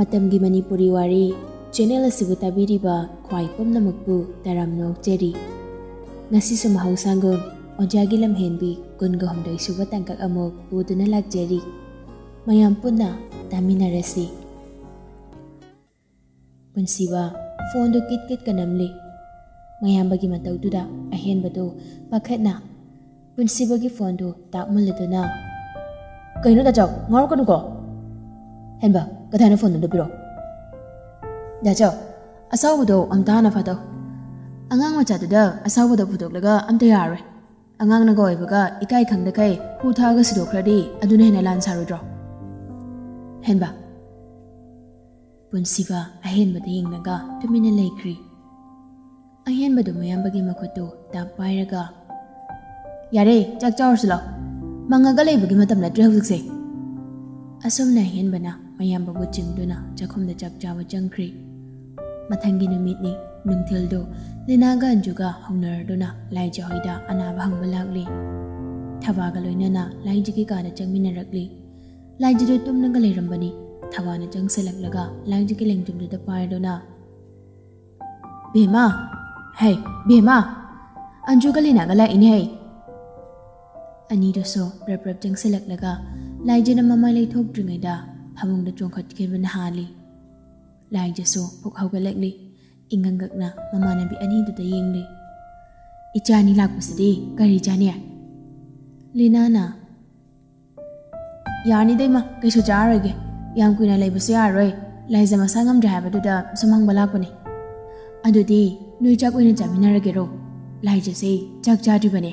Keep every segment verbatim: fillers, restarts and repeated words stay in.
ꯃꯇꯝꯒꯤ ꯃꯅꯤꯄꯨꯔꯤ ꯋꯥꯔꯤ ꯆꯦꯅꯦꯜ ꯑꯁꯤꯕꯨ ꯇꯥꯕꯤꯔꯤꯕ ꯈ꯭ꯋꯥꯏ ꯄꯨꯝꯅꯃꯛꯄꯨ ꯇꯔꯥꯝꯅ ꯑꯣꯛꯆꯔꯤ꯫ ꯉꯁꯤꯁꯨ ꯃꯍꯧꯁꯥꯒꯨꯝ ꯑꯣꯖꯥꯒꯤ ꯂꯝꯍꯦꯟꯕꯤ ꯀꯨꯟꯒ ꯍꯨꯝꯗꯣꯏ ꯁꯨꯕ ꯇꯥꯡꯀꯛ ꯑꯃꯨꯛ ꯄꯨꯗꯨꯅ ꯂꯥꯛꯆꯔꯤ꯫ ꯃꯌꯥꯝ ꯄꯨꯟꯅ ꯇꯥꯃꯤꯟꯅꯔꯁꯤ꯫ ꯄꯨꯟꯁꯤꯕ ꯐꯣꯟꯗꯨ ꯀꯤꯠ ꯀꯤꯠꯀ ꯅꯝꯂꯤ꯫ ꯃꯌꯥꯝꯕꯒꯤ ꯃꯇꯧꯗꯨꯗ ꯑꯍꯦꯟꯕꯗꯨ ꯄꯥꯈꯠꯅ ꯄꯨꯟꯁꯤꯕꯒꯤ ꯐꯣꯟꯗꯨ ꯇꯥꯛꯃꯨꯜꯂꯗꯨꯅ, "ꯀꯩꯅꯣ ꯗꯥꯆꯧ, ꯉꯥꯎꯔꯛꯀꯅꯨꯀꯣ꯫ ꯍꯦꯟꯕ, ꯀꯗꯥꯏꯅꯣ ꯐꯣꯟ ꯑꯝꯇ ꯄꯤꯔꯛꯑꯣ꯫ ꯗꯥꯆꯧ, ꯑꯁꯥꯎꯕꯗꯣ ꯑꯝꯇ ꯍꯥꯟꯅ ꯐꯥꯊꯧ꯫ ꯑꯉꯥꯡ ꯃꯆꯥꯗꯨꯗ ꯑꯁꯥꯎꯕꯗꯣ ꯐꯨꯗꯣꯛꯂꯒ ꯑꯝꯇ ꯌꯥꯔꯔꯣꯏ꯫ ꯑꯉꯥꯡꯅꯒ ꯑꯣꯏꯕꯒ ꯏꯀꯥꯏ ꯈꯪꯗꯈꯩ ꯍꯨ ꯊꯛꯑꯒ ꯁꯤꯗꯣꯛꯈ꯭ꯔꯗꯤ ꯑꯗꯨꯅ ꯍꯦꯟꯅ ꯂꯥꯟ ꯁꯥꯔꯣꯏꯗ꯭ꯔꯣ? ꯍꯦꯟꯕ꯫" ꯄꯨꯟꯁꯤꯕ ꯑꯍꯦꯟꯕꯗ ꯌꯦꯡꯂꯒ ꯇꯨꯃꯤꯟꯅ ꯂꯩꯈ꯭ꯔꯤ꯫ ꯑꯍꯦꯟꯕꯗꯨ ꯃꯌꯥꯝꯕꯒꯤ ꯃꯈꯨꯠꯇꯨ ꯇꯞ ꯄꯥꯏꯔꯒ, "ꯌꯥꯔꯦ, ꯆꯥꯛ ꯆꯥꯔꯨꯁꯤ ꯂꯥꯎ꯫ ꯃꯪꯉꯒ ꯂꯩꯕꯒꯤ ꯃꯇꯝ ꯅꯠꯇ꯭ꯔꯦ ꯍꯧꯖꯤꯛꯁꯦ꯫" ꯑꯁꯨꯝꯅ ꯑꯍꯦꯟꯕꯅ ꯃꯌꯥꯝꯕꯕꯨ ꯆꯤꯡꯗꯨꯅ ꯆꯥꯛꯈꯨꯝꯗ ꯆꯥꯛ ꯆꯥꯕ ꯆꯪꯈ꯭ꯔꯤ꯫ ꯃꯊꯪꯒꯤ ꯅꯨꯃꯤꯠꯅꯤ꯫ ꯅꯨꯡꯊꯤꯜꯗꯨ ꯂꯤꯅꯥꯒ ꯑꯟꯖꯨꯒ ꯍꯧꯅꯔꯗꯨꯅ ꯂꯥꯏꯖ ꯍꯣꯏꯗ ꯑꯅꯥꯕ ꯍꯪꯕ ꯂꯥꯛꯂꯤ꯫ ꯊꯕꯥꯒ ꯂꯣꯏꯅꯅ ꯂꯥꯏꯖꯒꯤ ꯀꯥꯗ ꯆꯪꯃꯤꯟꯅꯔꯛꯂꯤ꯫ ꯂꯥꯏꯖꯗꯨ ꯇꯨꯝꯂꯒ ꯂꯩꯔꯝꯕꯅꯤ꯫ ꯊꯕꯥꯅ ꯆꯪꯁꯤꯜꯂꯛꯂꯒ ꯂꯥꯏꯖꯒꯤ ꯂꯦꯡꯖꯨꯝꯗꯨꯗ ꯄꯥꯏꯔꯗꯨꯅ, "ꯕꯦꯝꯃ! ꯍꯩ, ꯕꯦꯝꯃ! ꯑꯟꯖꯨꯒ ꯂꯤꯅꯥꯒ ꯂꯥꯛꯏꯅꯦ ꯍꯩ!" ꯑꯅꯤꯗꯨꯁꯨ ꯔꯞ ꯔꯞ ꯆꯪꯁꯤꯜꯂꯛꯂꯒ ꯂꯥꯏꯖꯅ ꯃꯃꯥꯏ ꯂꯩꯊꯣꯛꯇ꯭ꯔꯤꯉꯩꯗ ꯐꯃꯨꯡꯗ ꯆꯣꯡꯈꯠꯈꯤꯕꯅ ꯍꯥꯜꯂꯤ꯫ ꯂꯥꯏꯖꯁꯨ ꯐꯨꯛ ꯍꯧꯒꯠꯂꯛꯂꯤ꯫ ꯏꯉꯛꯉꯛꯅ ꯃꯃꯥꯟꯅꯕꯤ ꯑꯅꯤꯗꯨꯗ ꯌꯦꯡꯂꯤ꯫ "ꯏꯆꯥꯅꯤ ꯂꯥꯛꯄꯁꯤꯗꯤ ꯀꯔꯤ ꯆꯥꯅꯤ?" ꯂꯤꯅꯥꯅ, "ꯌꯥꯔꯅꯤꯗ ꯏꯃꯥ, ꯀꯩꯁꯨ ꯆꯥꯔꯔꯣꯏꯒꯦ꯫ ꯌꯥꯝ ꯀꯨꯏꯅ ꯂꯩꯕꯁꯨ ꯌꯥꯔꯔꯣꯏ꯫ ꯂꯥꯏꯖ ꯃꯁꯥ ꯉꯝꯗ꯭ꯔꯦ ꯍꯥꯏꯕꯗꯨꯗ ꯁꯨꯝ ꯍꯪꯕ ꯂꯥꯛꯄꯅꯦ꯫ ꯑꯗꯨꯗꯤ ꯅꯣꯏ ꯆꯥꯛ ꯑꯣꯏꯅ ꯆꯥꯃꯤꯟꯅꯔꯒꯦꯔꯣ? ꯂꯥꯏꯖꯁꯦ ꯆꯥꯛ ꯆꯥꯗ꯭ꯔꯤꯕꯅꯦ꯫"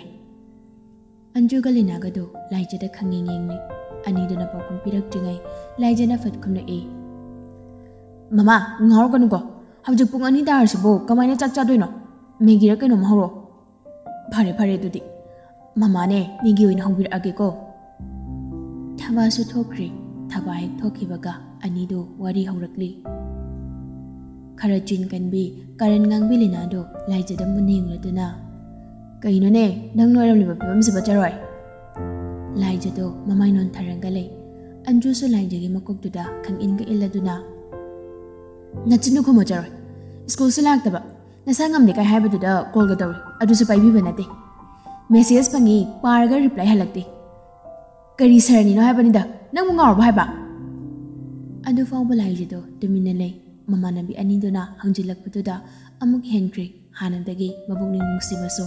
ꯑꯟꯖꯨꯒ ꯂꯤꯅꯥꯒꯗꯨ ꯂꯥꯏꯖꯗ ꯈꯪꯌꯦꯡ ꯌꯦꯡꯂꯤ꯫ ꯑꯅꯤꯗꯨꯅ ꯄꯥꯎꯈꯨꯝ ꯄꯤꯔꯛꯇ꯭ꯔꯤꯉꯩ ꯂꯥꯏꯖꯅ ꯐꯠ ꯈꯨꯝꯂꯛꯏ꯫ "ꯃꯃꯥ, ꯉꯥꯎꯔꯛꯀꯅꯨꯀꯣ꯫ ꯍꯧꯖꯤꯛ ꯄꯨꯡ ꯑꯅꯤ ꯇꯥꯔꯁꯤꯕꯨ ꯀꯃꯥꯏꯅ ꯆꯥꯛ ꯆꯥꯗꯣꯏꯅꯣ? ꯃꯦꯒꯤꯔ ꯀꯩꯅꯣꯝ ꯍꯧꯔꯣ꯫" "ꯐꯔꯦ, ꯐꯔꯦ, ꯑꯗꯨꯗꯤ ꯃꯃꯥꯅꯦ ꯃꯦꯒꯤ ꯑꯣꯏꯅ ꯍꯧꯕꯤꯔꯛꯑꯒꯦꯀꯣ꯫" ꯊꯕꯥꯁꯨ ꯊꯣꯛꯈ꯭ꯔꯤ꯫ ꯊꯕꯥ ꯍꯦꯛ ꯊꯣꯛꯈꯤꯕꯒ ꯑꯅꯤꯗꯨ ꯋꯥꯔꯤ ꯍꯧꯔꯛꯂꯤ꯫ ꯈꯔ ꯆꯤꯟ ꯀꯟꯕꯤ, ꯀꯔꯟ ꯉꯥꯡꯕꯤ ꯂꯤꯅꯥꯗꯨ ꯂꯥꯏꯖꯗ ꯃꯨꯟꯅ ꯌꯦꯡꯂꯗꯨꯅ, "ꯀꯩꯅꯣꯅꯦ, ꯅꯪ ꯅꯣꯏꯔꯝꯂꯤꯕ ꯐꯤꯕꯝꯁꯤꯕꯣ ꯆꯔꯣꯏ?" ꯂꯥꯏꯖꯗꯣ ꯃꯃꯥꯏ ꯅꯣꯟꯊꯔꯒ ꯂꯩ꯫ ꯑꯟꯖꯨꯁꯨ ꯂꯥꯏꯖꯒꯤ ꯃꯀꯣꯛꯇꯨꯗ ꯈꯪꯏꯟꯒ ꯏꯜꯂꯗꯨꯅ, "ꯅꯆꯤꯟꯗꯨ ꯈꯨꯝꯃꯣ, ꯆꯔꯣꯏ꯫ ꯁ꯭ꯀꯨꯜꯁꯨ ꯂꯥꯛꯇꯕ, ꯅꯁꯥ ꯉꯝꯗꯦ ꯀꯥꯏ ꯍꯥꯏꯕꯗꯨꯗ ꯀꯣꯜꯒ ꯇꯧꯔꯤ, ꯑꯗꯨꯁꯨ ꯄꯥꯏꯕꯤꯕ ꯅꯠꯇꯦ꯫ ꯃꯦꯁꯦꯖ ꯐꯪꯉꯤ, ꯄꯥꯔꯒ ꯔꯤꯄ꯭ꯂꯥꯏ ꯍꯜꯂꯛꯇꯦ꯫ ꯀꯔꯤ ꯁꯔꯅꯤꯅꯣ ꯍꯥꯏꯕꯅꯤꯗ, ꯅꯪꯕꯨ ꯉꯥꯎꯔꯕꯣ ꯍꯥꯏꯕ?" ꯑꯗꯨ ꯐꯥꯎꯕ ꯂꯥꯏꯖꯗꯣ ꯇꯨꯃꯤꯟꯅ ꯂꯩ꯫ ꯃꯃꯥꯟꯅꯕꯤ ꯑꯅꯤꯗꯨꯅ ꯍꯪꯖꯤꯜꯂꯛꯄꯗꯨꯗ ꯑꯃꯨꯛ ꯍꯦꯟꯈ꯭ꯔꯦ ꯍꯥꯟꯅꯗꯒꯤ ꯃꯄꯨꯛꯅꯤꯡ ꯅꯨꯡꯁꯤꯕꯁꯨ꯫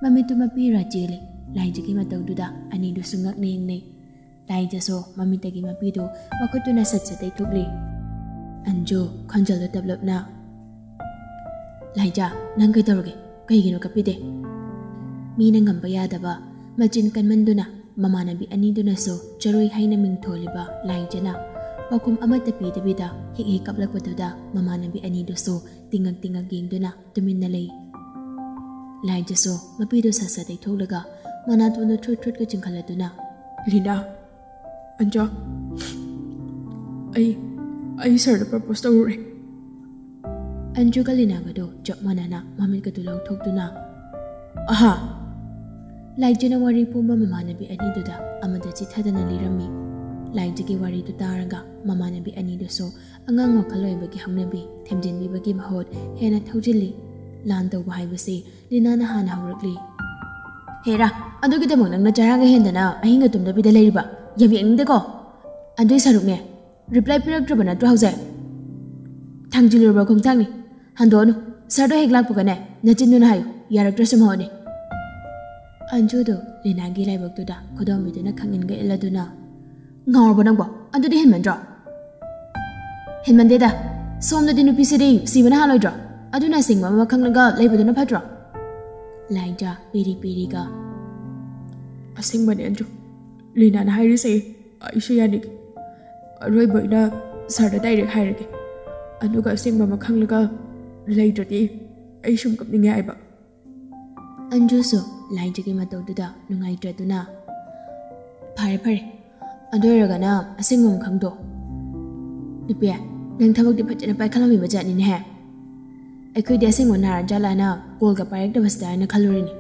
ꯃꯃꯤꯠꯇꯨ ꯃꯄꯤꯔꯥ ꯆꯦꯜꯂꯤ꯫ ꯂꯥꯏꯖꯒꯤ ꯃꯇꯧꯗꯨꯗ ꯑꯅꯤꯗꯨꯁꯨ ꯉꯛꯅ ꯌꯦꯡꯅꯩ꯫ ꯂꯥꯏꯖꯁꯨ ꯃꯃꯤꯠꯇꯒꯤ ꯃꯄꯤꯗꯨ ꯃꯈꯨꯠꯇꯨꯅ ꯁꯠ ꯁꯠ ꯇꯩꯊꯣꯛꯂꯤ꯫ ꯑꯟꯖꯨ ꯈꯣꯟꯖꯦꯜꯗꯨ ꯇꯞꯂꯞꯅ, "ꯂꯥꯏꯖ, ꯅꯪ ꯀꯩꯗꯧꯔꯒꯦ? ꯀꯩꯒꯤꯅꯣ ꯀꯞꯄꯤꯗꯦ?" ꯃꯤꯅ ꯉꯝꯕ ꯌꯥꯗꯕ ꯃꯆꯤꯟ ꯀꯟꯃꯟꯗꯨꯅ ꯃꯃꯥꯟꯅꯕꯤ ꯑꯅꯤꯗꯨꯅꯁꯨ ꯆꯔꯣꯏ ꯍꯥꯏꯅ ꯃꯤꯡꯊꯣꯜꯂꯤꯕ ꯂꯥꯏꯖꯅ ꯄꯥꯎꯈꯨꯝ ꯑꯃꯠꯇ ꯄꯤꯗꯕꯤꯗ ꯍꯤꯛ ꯍꯤꯛ ꯀꯞꯂꯛꯄꯗꯨꯗ ꯃꯃꯥꯟꯅꯕꯤ ꯑꯅꯤꯗꯨꯁꯨ ꯇꯤꯡꯉꯛ ꯇꯤꯡꯉꯛ ꯌꯦꯡꯗꯨꯅ ꯇꯨꯃꯤꯟꯅ ꯂꯩ꯫ ꯂꯥꯏꯖꯁꯨ ꯃꯄꯤꯗꯨ ꯁꯠ ꯁꯠ ꯇꯩꯊꯣꯛꯂꯒ ꯃꯅꯥꯇꯣꯟꯗꯨ ꯊ꯭ꯔꯨꯠ ꯊ꯭ꯔꯨꯠꯀ ꯆꯤꯡꯈꯠꯂꯗꯨꯅ, "ꯂꯤꯅꯥ, ꯑꯟꯖꯨ, ꯑꯩ, ꯑꯩ ꯁꯔꯗ ꯄ꯭ꯔꯄꯣꯁ ꯇꯧꯔꯨꯔꯦ꯫" ꯑꯟꯖꯨꯒ ꯂꯤꯅꯥꯒꯗꯣ ꯆꯞ ꯃꯥꯟꯅꯅ ꯃꯃꯤꯠꯀꯗꯨ ꯂꯥꯎꯊꯣꯛꯇꯨꯅ, "ꯑꯍꯥ!" ꯂꯥꯏꯖꯅ ꯋꯥꯔꯤ ꯄꯨꯝꯕ ꯃꯃꯥꯟꯅꯕꯤ ꯑꯅꯤꯗꯨꯗ ꯑꯃꯗ ꯆꯤꯊꯗꯅ ꯂꯤꯔꯝꯃꯤ꯫ ꯂꯥꯏꯖꯒꯤ ꯋꯥꯔꯤꯗꯨ ꯇꯥꯔꯒ ꯃꯃꯥꯟꯅꯕꯤ ꯑꯅꯤꯗꯨꯁꯨ ꯑꯉꯥꯡ ꯋꯥꯈꯜ ꯑꯣꯏꯕꯒꯤ ꯍꯧꯅꯕꯤ ꯊꯦꯝꯖꯤꯟꯕꯤꯕꯒꯤ ꯃꯍꯨꯠ ꯍꯦꯟꯅ ꯊꯧꯖꯤꯜꯂꯤ꯫ ꯂꯥꯟ ꯇꯧꯕ ꯍꯥꯏꯕꯁꯤ ꯂꯤꯅꯥꯅ ꯍꯥꯟꯅ ꯍꯧꯔꯛꯂꯤ꯫ "ꯍꯦꯔꯥ, ꯑꯗꯨꯒꯤꯗꯃꯛ ꯅꯪꯅ ꯆꯔꯥꯡꯒ ꯍꯦꯟꯗꯅ ꯑꯍꯤꯡꯒ ꯇꯨꯝꯗꯕꯤꯗ ꯂꯩꯔꯤꯕ? ꯌꯥꯝ ꯌꯦꯡꯅꯤꯡꯗꯦꯀꯣ꯫ ꯑꯗꯨꯏ ꯁꯔꯨꯛꯅꯦ, ꯔꯤꯄ꯭ꯂꯥꯏ ꯄꯤꯔꯛꯇ꯭ꯔꯕ ꯅꯠꯇ꯭ꯔꯣ ꯍꯧꯖꯤꯛ? ꯊꯥꯡꯖꯤꯜꯂꯨꯔꯕ ꯈꯣꯡꯊꯥꯡꯅꯤ꯫ ꯍꯟꯗꯣꯛꯑꯅꯨ꯫ ꯁꯔꯗꯣ ꯍꯦꯛ ꯂꯥꯛꯄꯒꯅꯦ, ꯅꯆꯤꯟꯗꯨꯅ ꯍꯥꯏꯌꯨ, ꯌꯥꯔꯛꯇ꯭ꯔꯁꯨ ꯃꯍꯨꯠꯅꯤ꯫" ꯑꯟꯖꯨꯗꯨ ꯂꯤꯅꯥꯒꯤ ꯂꯥꯏꯕꯛꯇꯨꯗ ꯈꯨꯗꯣꯝꯕꯤꯗꯨꯅ ꯈꯪꯏꯟꯒ ꯏꯜꯂꯗꯨꯅ, "ꯉꯥꯎꯔꯕꯣ ꯅꯪꯕꯣ? ꯑꯗꯨꯗꯤ ꯍꯦꯟꯃꯟꯗ꯭ꯔꯣ?" "ꯍꯦꯟꯃꯟꯗꯦꯗ꯫ ꯁꯣꯝꯗꯗꯤ ꯅꯨꯄꯤꯁꯤꯗꯤ ꯁꯤꯕꯅ ꯍꯥꯜꯂꯣꯏꯗ꯭ꯔꯣ? ꯑꯗꯨꯅ ꯑꯁꯦꯡꯕ ꯑꯃ ꯈꯪꯂꯒ ꯂꯩꯕꯗꯨꯅ ꯐꯠꯇ꯭ꯔꯣ?" ꯂꯥꯏꯖ ꯄꯤꯔꯤ ꯄꯤꯔꯤꯒ, "ꯑꯁꯦꯡꯕꯅꯦ ꯑꯟꯖꯨ꯫ ꯂꯤꯅꯥꯅ ꯍꯥꯏꯔꯤꯁꯦ ꯑꯩꯁꯨ ꯌꯥꯅꯤꯡꯉꯤ꯫ ꯑꯔꯣꯏꯕ ꯑꯣꯏꯅ ꯁꯥꯔꯗ ꯗꯥꯏꯔꯦꯛ ꯍꯥꯏꯔꯒꯦ꯫ ꯑꯗꯨꯒ ꯑꯁꯦꯡꯕ ꯑꯃ ꯈꯪꯂꯒ ꯂꯩꯇ꯭ꯔꯗꯤ ꯑꯩ ꯁꯨꯝ ꯀꯞꯅꯤꯡꯉꯦ ꯍꯥꯏꯕ꯫" ꯑꯟꯖꯨꯁꯨ ꯂꯥꯏꯖꯒꯤ ꯃꯇꯧꯗꯨꯗ ꯅꯨꯡꯉꯥꯏꯇ꯭ꯔꯗꯨꯅ, "ꯐꯔꯦ ꯐꯔꯦ, ꯑꯗꯨ ꯑꯣꯏꯔꯒꯅ ꯑꯁꯦꯡꯕ ꯑꯃ ꯈꯪꯗꯣꯛ꯫ ꯅꯨꯄꯤ, ꯅꯪ ꯊꯕꯛꯇꯤ ꯐꯖꯅ ꯄꯥꯏꯈꯠꯂꯝꯃꯤꯕ ꯖꯥꯠꯅꯤꯅꯦꯍꯦ꯫ ꯑꯩꯈꯣꯏꯗꯤ ꯑꯁꯦꯡꯕ ꯅꯥꯔ ꯖꯥꯠꯂꯥꯅ ꯀꯣꯜꯒ ꯄꯥꯏꯔꯛꯇꯕꯁꯤꯗ ꯍꯥꯏꯅ ꯈꯜꯂꯨꯔꯤꯅꯤ꯫"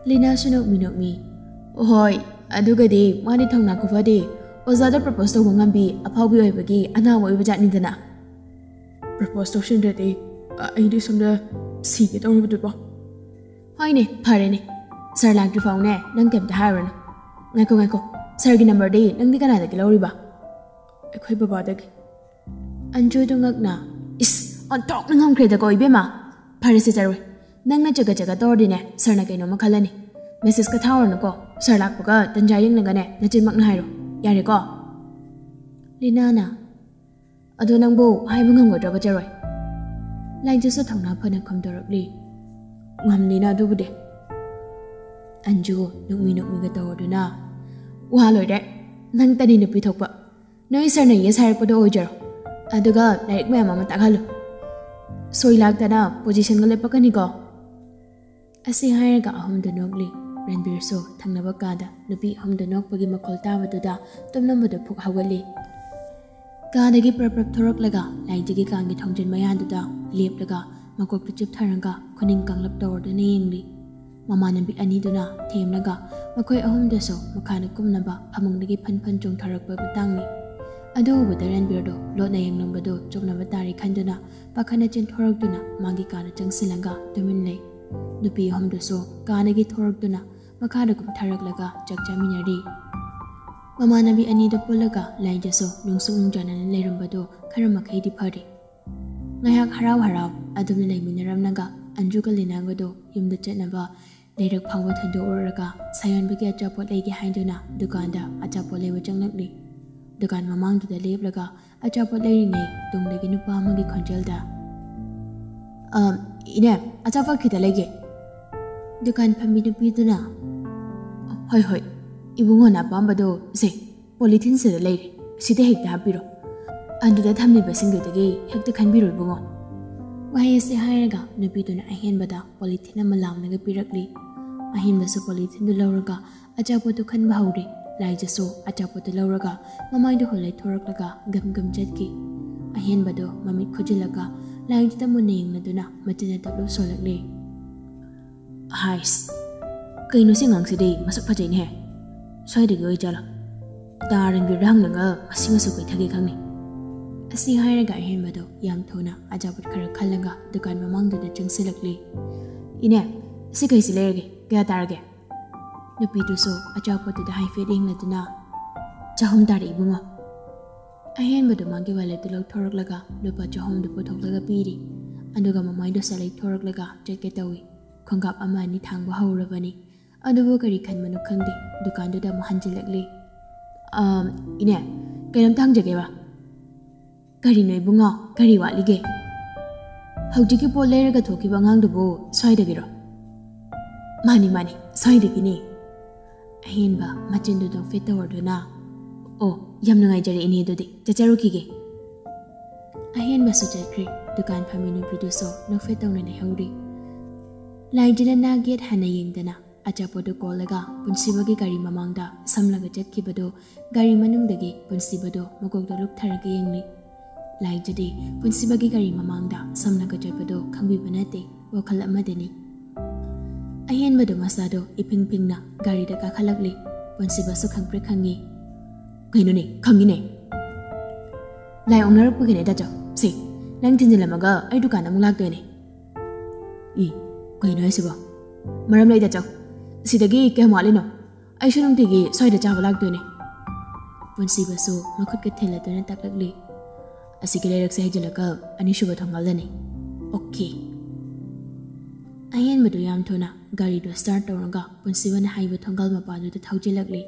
ꯂꯤꯅꯥꯁꯨ ꯅꯣꯛꯃꯤ ꯅꯣꯛꯃꯤ, "ꯍꯣꯏ, ꯑꯗꯨꯒꯗꯤ ꯃꯥꯗꯤ ꯊꯧꯅꯥ ꯈꯨꯐꯗꯤ ꯑꯣꯖꯥꯗ ꯄ꯭ꯔꯄꯣꯁ ꯇꯧꯕ ꯉꯝꯕꯤ ꯑꯐꯥꯎꯕꯤ ꯑꯣꯏꯕꯒꯤ ꯑꯅꯥꯕ ꯑꯣꯏꯕ ꯖꯥꯠꯅꯤꯗꯅ꯫" ꯄ꯭ꯔꯄꯣꯁ ꯇꯧꯁꯤꯟꯗ꯭ꯔꯗꯤ ꯑꯩꯗꯤ ꯁꯣꯝꯗ ꯁꯤꯒꯦ ꯇꯧꯔꯕꯗꯨꯕꯣ꯫ ꯍꯣꯏꯅꯦ, ꯐꯔꯦꯅꯦ꯫ ꯁꯥꯔ ꯂꯥꯛꯇ꯭ꯔꯤ ꯐꯥꯎꯅꯦ ꯅꯪ ꯀꯩꯝꯇ ꯍꯥꯏꯔꯨꯔꯅꯨ꯫ ꯉꯥꯏꯈꯣ, ꯉꯥꯏꯈꯣ, ꯁꯥꯔꯒꯤ ꯅꯝꯕꯔꯗꯤ ꯅꯪꯗꯤ ꯀꯅꯥꯗꯒꯤ ꯂꯧꯔꯤꯕ? ꯑꯩꯈꯣꯏ ꯕꯕꯥꯗꯒꯤ꯫ ꯑꯟꯖꯨꯗꯣ ꯉꯛꯅ, "ꯏꯁ, ꯑꯣꯟꯊꯣꯛꯅ ꯉꯝꯈ꯭ꯔꯦꯗꯀꯣ ꯏꯕꯦꯝꯃ꯫ ꯐꯔꯦꯁꯦ ꯆꯔꯣꯏ, ꯅꯪꯅ ꯆꯒꯠ ꯆꯒꯠ ꯇꯧꯔꯗꯤꯅꯦ ꯁꯥꯔꯅ ꯀꯩꯅꯣꯝꯃ ꯈꯜꯂꯅꯤ꯫ ꯃꯦꯁꯦꯖꯀ ꯊꯥꯔꯨꯔꯅꯨꯀꯣ, ꯁꯥꯔ ꯂꯥꯛꯄꯒ ꯇꯟꯖꯥ ꯌꯦꯡꯅꯒꯅꯦ ꯅꯆꯤꯟꯃꯛꯅ ꯍꯥꯏꯔꯣ, ꯌꯥꯔꯦꯀꯣ?" ꯂꯤꯅꯥꯅ, "ꯑꯗꯣ ꯅꯪꯕꯨ ꯍꯥꯏꯕ ꯉꯝꯒꯗ꯭ꯔꯕ ꯆꯔꯣꯏ?" ꯂꯥꯏꯖꯁꯨ ꯊꯧꯅꯥ ꯐꯅ ꯈꯨꯝꯗꯣꯔꯛꯂꯤ꯫ "ꯉꯝꯅꯤꯅ ꯑꯗꯨꯕꯨꯗꯤ꯫" ꯑꯟꯖꯨ ꯅꯣꯛꯃꯤ ꯅꯣꯛꯃꯤꯒ ꯇꯧꯔꯗꯨꯅ, "ꯋꯥ ꯂꯣꯏꯔꯦ, ꯅꯪꯇꯅꯤ ꯅꯨꯄꯤ ꯊꯣꯛꯄ꯫ ꯅꯣꯏ ꯁꯥꯔꯅ ꯌꯦꯁ ꯍꯥꯏꯔꯛꯄꯗꯣ ꯑꯣꯏꯖꯔꯣ, ꯑꯗꯨꯒ ꯂꯥꯏꯔꯤꯛ ꯃꯌꯥꯝ ꯑꯃ ꯇꯥꯛꯍꯜꯂꯨ꯫ ꯁꯣꯏ ꯂꯥꯛꯇꯅ ꯄꯣꯖꯤꯁꯟꯒ ꯂꯦꯞꯄꯛꯀꯅꯤꯀꯣ?" ꯑꯁꯤ ꯍꯥꯏꯔꯒ ꯑꯍꯨꯝꯗꯨ ꯅꯣꯛꯂꯤ꯫ ꯔꯟꯕꯤꯔꯁꯨ ꯊꯪꯅꯕ ꯀꯥꯗ ꯅꯨꯄꯤ ꯑꯍꯨꯝꯗꯨ ꯅꯣꯛꯄꯒꯤ ꯃꯈꯣꯜ ꯇꯥꯕꯗꯨꯗ ꯇꯨꯝꯂꯝꯕꯗꯨ ꯐꯨꯛ ꯍꯧꯒꯠꯂꯤ꯫ ꯀꯥꯗꯒꯤ ꯄ꯭ꯔꯞ ꯄ꯭ꯔꯞ ꯊꯣꯔꯛꯂꯒ ꯂꯥꯏꯖꯒꯤ ꯀꯥꯡꯒꯤ ꯊꯣꯡꯖꯤꯟ ꯃꯌꯥꯗꯨꯗ ꯂꯦꯞꯂꯒ ꯃꯀꯣꯛꯇꯨ ꯆꯤꯞꯊꯔꯒ ꯈꯨꯅꯤꯡ ꯀꯥꯡꯂꯞ ꯇꯧꯔꯗꯨꯅ ꯌꯦꯡꯂꯤ꯫ ꯃꯃꯥꯟꯅꯕꯤ ꯑꯅꯤꯗꯨꯅ ꯊꯦꯝꯂꯒ ꯃꯈꯣꯏ ꯑꯍꯨꯝꯗꯨꯁꯨ ꯃꯈꯥꯗ ꯀꯨꯝꯅꯕ ꯐꯃꯨꯡꯗꯒꯤ ꯐꯟ ꯐꯟ ꯆꯣꯡꯊꯔꯛꯄ ꯃꯇꯥꯡꯅꯤ꯫ ꯑꯗꯨ ꯎꯕꯗ ꯔꯟꯕꯤꯔꯗꯨ ꯂꯣꯠꯅ ꯌꯦꯡꯂꯝꯕꯗꯨ ꯆꯨꯝꯅꯕ ꯇꯥꯔꯦ ꯈꯟꯗꯨꯅ ꯄꯥꯈꯠꯅ ꯆꯦꯟꯊꯣꯔꯛꯇꯨꯅ ꯃꯥꯒꯤ ꯀꯥꯗ ꯆꯪꯁꯤꯜꯂꯒ ꯇꯨꯃꯤꯟ ꯂꯩ꯫ ꯅꯨꯄꯤ ꯑꯍꯨꯝꯗꯨꯁꯨ ꯀꯥꯗꯒꯤ ꯊꯣꯔꯛꯇꯨꯅ ꯃꯈꯥꯗ ꯀꯨꯝꯊꯔꯛꯂꯒ ꯆꯥꯛ ꯆꯥꯃꯤꯟꯅꯔꯤ꯫ ꯃꯃꯥꯟꯅꯕꯤ ꯑꯅꯤꯗꯨ ꯄꯨꯜꯂꯒ ꯂꯥꯏꯖꯁꯨ ꯅꯨꯡꯁꯨꯛ ꯅꯨꯡꯖꯥꯅꯅ ꯂꯩꯔꯝꯕꯗꯨ ꯈꯔ ꯃꯈꯩꯗꯤ ꯐꯔꯤ꯫ ꯉꯥꯏꯍꯥꯛ ꯍꯔꯥꯎ ꯍꯔꯥꯎ ꯑꯗꯨꯝꯅ ꯂꯩꯃꯤꯟꯅꯔꯝꯂꯒ ꯑꯟꯖꯨꯒ ꯂꯤꯅꯥꯒꯗꯨ ꯌꯨꯝꯗ ꯆꯠꯅꯕ ꯂꯩꯔꯛ ꯐꯥꯎꯕ ꯊꯤꯟꯗꯣꯛꯎꯔꯒ ꯁꯥꯌꯣꯟꯕꯒꯤ ꯑꯆꯥꯄꯣꯠ ꯂꯩꯒꯦ ꯍꯥꯏꯗꯨꯅ ꯗꯨꯀꯥꯟꯗ ꯑꯆꯥꯄꯣꯠ ꯂꯩꯕ ꯆꯪꯂꯛꯂꯤ꯫ ꯗꯨꯀꯥꯟ ꯃꯃꯥꯡꯗꯨꯗ ꯂꯦꯞꯂꯒ ꯑꯆꯥꯄꯣꯠ ꯂꯩꯔꯤꯉꯩ ꯇꯨꯡꯗꯒꯤ ꯅꯨꯄꯥ ꯑꯃꯒꯤ ꯈꯣꯟꯖꯦꯜꯗ, "ꯑ, ꯏꯅꯦ, ꯑꯆꯥꯄꯣꯠ ꯈꯤꯇ ꯂꯩꯒꯦ꯫" ꯗꯨꯀꯥꯟ ꯐꯝꯕꯤ ꯅꯨꯄꯤꯗꯨꯅ, "ꯍꯣꯏ, ꯍꯣꯏ, ꯏꯕꯨꯡꯉꯣꯅ ꯑꯄꯥꯝꯕꯗꯣ ꯁꯦ, ꯄꯣꯂꯤꯊꯤꯟꯁꯤꯗ ꯂꯩꯔꯦ, ꯁꯤꯗ ꯍꯦꯛꯇ ꯍꯥꯞꯄꯤꯔꯣ꯫ ꯑꯗꯨꯗ ꯊꯝꯂꯤꯕꯁꯤꯡꯗꯨꯗꯒꯤ ꯍꯦꯛꯇ ꯈꯟꯕꯤꯔꯣ ꯏꯕꯨꯡꯉꯣ꯫" ꯋꯥꯍꯩ ꯑꯁꯤ ꯍꯥꯏꯔꯒ ꯅꯨꯄꯤꯗꯨꯅ ꯑꯍꯦꯟꯕꯗ ꯄꯣꯂꯤꯊꯤꯟ ꯑꯃ ꯂꯥꯎꯅꯒ ꯄꯤꯔꯛꯂꯤ꯫ ꯑꯍꯦꯟꯕꯁꯨ ꯄꯣꯂꯤꯊꯤꯟꯗꯨ ꯂꯧꯔꯒ ꯑꯆꯥꯄꯣꯠꯇꯨ ꯈꯟꯕ ꯍꯧꯔꯦ꯫ ꯂꯥꯏꯖꯁꯨ ꯑꯆꯥꯄꯣꯠꯇꯨ ꯂꯧꯔꯒ ꯃꯃꯥꯏꯗꯨ ꯍꯣꯜꯂꯩ ꯊꯣꯔꯛꯂꯒ ꯒꯝ ꯒꯝ ꯆꯠꯈꯤ꯫ ꯑꯍꯦꯟꯕꯗꯨ ꯃꯃꯤꯠ ꯈꯨꯖꯤꯜꯂꯒ ꯂꯥꯏꯖꯗ ꯃꯨꯟꯅ ꯌꯦꯡꯂꯗꯨꯅ ꯃꯆꯤꯟꯅ ꯇꯞꯂꯞ ꯁꯣꯜꯂꯛꯂꯤ꯫ "ꯍꯥꯏꯁ, ꯀꯩꯅꯣ ꯁꯤ ꯑꯉꯥꯡꯁꯤꯗꯤ ꯃꯁꯛ ꯐꯖꯩꯅꯦꯍꯦ꯫ ꯁ꯭ꯋꯥꯏꯗꯒꯤ ꯑꯣꯏ ꯖꯥꯠꯂꯣ? ꯇꯥ ꯔꯟꯕꯤꯔꯗ ꯍꯪꯂꯒ ꯃꯁꯤ ꯃꯆꯨ ꯀꯩꯊꯒꯦ ꯈꯪꯅꯤ꯫" ꯑꯁꯤ ꯍꯥꯏꯔꯒ ꯑꯍꯦꯟꯕꯗꯣ ꯌꯥꯝ ꯊꯨꯅ ꯑꯆꯥꯄꯣꯠ ꯈꯔ ꯈꯜꯂꯒ ꯗꯨꯀꯥꯟ ꯃꯃꯥꯡꯗꯨꯗ ꯆꯪꯁꯤꯜꯂꯛꯂꯤ꯫ "ꯏꯅꯦ, ꯁꯤ ꯀꯩꯁꯤ ꯂꯩꯔꯒꯦ? ꯀꯌꯥ ꯇꯥꯔꯒꯦ?" ꯅꯨꯄꯤꯗꯨꯁꯨ ꯑꯆꯥꯄꯣꯠꯇꯨꯗ ꯍꯥꯏꯐꯦꯠ ꯌꯦꯡꯂꯗꯨꯅ, "ꯆꯍꯨꯝ ꯇꯥꯔꯦ, ꯏꯕꯨꯡꯉꯣ꯫" ꯑꯍꯦꯟꯕꯗꯨ ꯃꯥꯒꯤ ꯋꯥꯂꯦꯠꯇꯨ ꯂꯧꯊꯣꯔꯛꯂꯒ ꯂꯨꯄꯥ ꯆꯍꯨꯝꯗꯨ ꯄꯨꯊꯣꯛꯂꯒ ꯄꯤꯔꯤ꯫ ꯑꯗꯨꯒ ꯃꯃꯥꯏꯗꯨ ꯁꯂꯩꯊꯣꯔꯛꯂꯒ ꯆꯠꯀꯦ ꯇꯧꯏ꯫ ꯈꯣꯡꯀꯥꯞ ꯑꯃ ꯑꯅꯤ ꯊꯥꯡꯕ ꯍꯧꯔꯕꯅꯤ꯫ ꯑꯗꯨꯕꯨ ꯀꯔꯤ ꯈꯟꯕꯅꯣ ꯈꯪꯗꯦ, ꯗꯨꯀꯥꯟꯗꯨꯗ ꯑꯃꯨꯛ ꯍꯟꯖꯤꯜꯂꯛꯂꯤ꯫ "ꯑꯝ, ꯏꯅꯦ, ꯀꯩꯅꯣꯝꯇ ꯍꯪꯖꯒꯦꯕ꯫ ꯀꯔꯤꯅꯣ ꯏꯕꯨꯡꯉꯣ, ꯀꯔꯤ ꯋꯥꯠꯂꯤꯒꯦ?" "ꯍꯧꯖꯤꯛꯀꯤ ꯄꯣꯠ ꯂꯩꯔꯒ ꯊꯣꯛꯈꯤꯕ ꯑꯉꯥꯡꯗꯨꯕꯨ ꯁ꯭ꯋꯥꯏꯗꯒꯤꯔꯣ?" "ꯃꯥꯅꯤ, ꯃꯥꯅꯤ, ꯁ꯭ꯋꯥꯏꯗꯒꯤꯅꯤ꯫" ꯑꯍꯦꯟꯕ ꯃꯆꯤꯟꯗꯨ ꯅꯣꯛꯐꯦꯠ ꯇꯧꯔꯗꯨꯅ, "ꯑꯣ, ꯌꯥꯝ ꯅꯨꯡꯉꯥꯏꯖꯔꯦ ꯏꯅꯦ, ꯑꯗꯨꯗꯤ ꯆꯠꯆꯔꯨꯈꯤꯒꯦ꯫" ꯑꯍꯦꯟꯕꯁꯨ ꯆꯠꯈ꯭ꯔꯦ꯫ ꯗꯨꯀꯥꯟ ꯐꯝꯃꯤ ꯅꯨꯄꯤꯗꯨꯁꯨ ꯅꯣꯛꯐꯦꯠ ꯇꯧꯅ ꯂꯩꯍꯧꯔꯤ꯫ ꯂꯥꯏꯖꯅꯅ ꯒꯦꯠ ꯍꯥꯟꯅ ꯌꯦꯡꯗꯅ ꯑꯆꯥꯄꯣꯠꯇꯨ ꯀꯣꯜꯂꯒ ꯄꯨꯟꯁꯤꯕꯒꯤ ꯒꯥꯔꯤ ꯃꯃꯥꯡꯗ ꯁꯝꯂꯒ ꯆꯠꯈꯤꯕꯗꯨ, ꯒꯥꯔꯤ ꯃꯅꯨꯡꯗꯒꯤ ꯄꯨꯟꯁꯤꯕꯗꯨ ꯃꯀꯣꯛꯇ ꯂꯨꯞꯊꯔꯒ ꯌꯦꯡꯂꯤ꯫ ꯂꯥꯏꯖꯗꯤ ꯄꯨꯟꯁꯤꯕꯒꯤ ꯒꯥꯔꯤ ꯃꯃꯥꯡꯗ ꯁꯝꯂꯒ ꯆꯠꯄꯗꯨ ꯈꯪꯕꯤꯕ ꯅꯠꯇꯦ, ꯋꯥꯈꯜ ꯑꯃꯗꯅꯤ꯫ ꯑꯍꯦꯟꯕꯗꯨ ꯃꯁꯥꯗꯨ ꯏꯐꯤꯡ ꯐꯤꯡꯅ ꯒꯥꯔꯤꯗ ꯀꯥꯈꯠꯂꯛꯂꯤ꯫ ꯄꯨꯟꯁꯤꯕꯁꯨ ꯈꯪꯄ꯭ꯔꯦꯛ ꯈꯪꯉꯤ꯫ "ꯀꯩꯅꯣꯅꯦ, ꯈꯪꯉꯤꯅꯦ꯫ ꯂꯥꯏ ꯑꯣꯛꯅꯔꯛꯄꯒꯤꯅꯦ, ꯗꯥꯆꯧ꯫ ꯁꯦ, ꯅꯪ ꯊꯤꯟꯖꯤꯜꯂꯝꯃꯒ ꯑꯩ ꯗꯨꯀꯥꯟꯗ ꯑꯃꯨꯛ ꯂꯥꯛꯇꯣꯏꯅꯦ꯫" "ꯏ, ꯀꯩꯅꯣ ꯍꯥꯏꯁꯤꯕꯣ? ꯃꯔꯝ ꯂꯩ, ꯗꯥꯆꯧ꯫ ꯁꯤꯗꯒꯤ ꯀꯌꯥꯝ ꯋꯥꯠꯂꯤꯅꯣ? ꯑꯩꯁꯨ ꯅꯨꯡꯇꯤꯒꯤ ꯁ꯭ꯋꯥꯏꯗ ꯆꯥꯕ ꯂꯥꯛꯇꯣꯏꯅꯦ꯫" ꯄꯨꯟꯁꯤꯕꯁꯨ ꯃꯈꯨꯠꯀ ꯊꯤꯜꯂꯗꯨꯅ ꯇꯛꯂꯛꯂꯤ꯫ "ꯑꯁꯤꯒꯤ ꯂꯩꯔꯛꯁꯦ ꯍꯩꯖꯤꯜꯂꯒ ꯑꯅꯤꯁꯨꯕ ꯊꯣꯡꯒꯥꯜꯗꯅꯤ꯫" "ꯑꯣꯀꯦ꯫" ꯑꯍꯦꯟꯕꯗꯨ ꯌꯥꯝ ꯊꯨꯅ ꯒꯥꯔꯤꯗꯨ ꯁ꯭ꯇꯥꯔꯠ ꯇꯧꯔꯒ ꯄꯨꯟꯁꯤꯕꯅ ꯍꯥꯏꯕ ꯊꯣꯡꯒꯥꯜ ꯃꯄꯥꯗꯨꯗ ꯊꯧꯖꯤꯜꯂꯛꯂꯤ꯫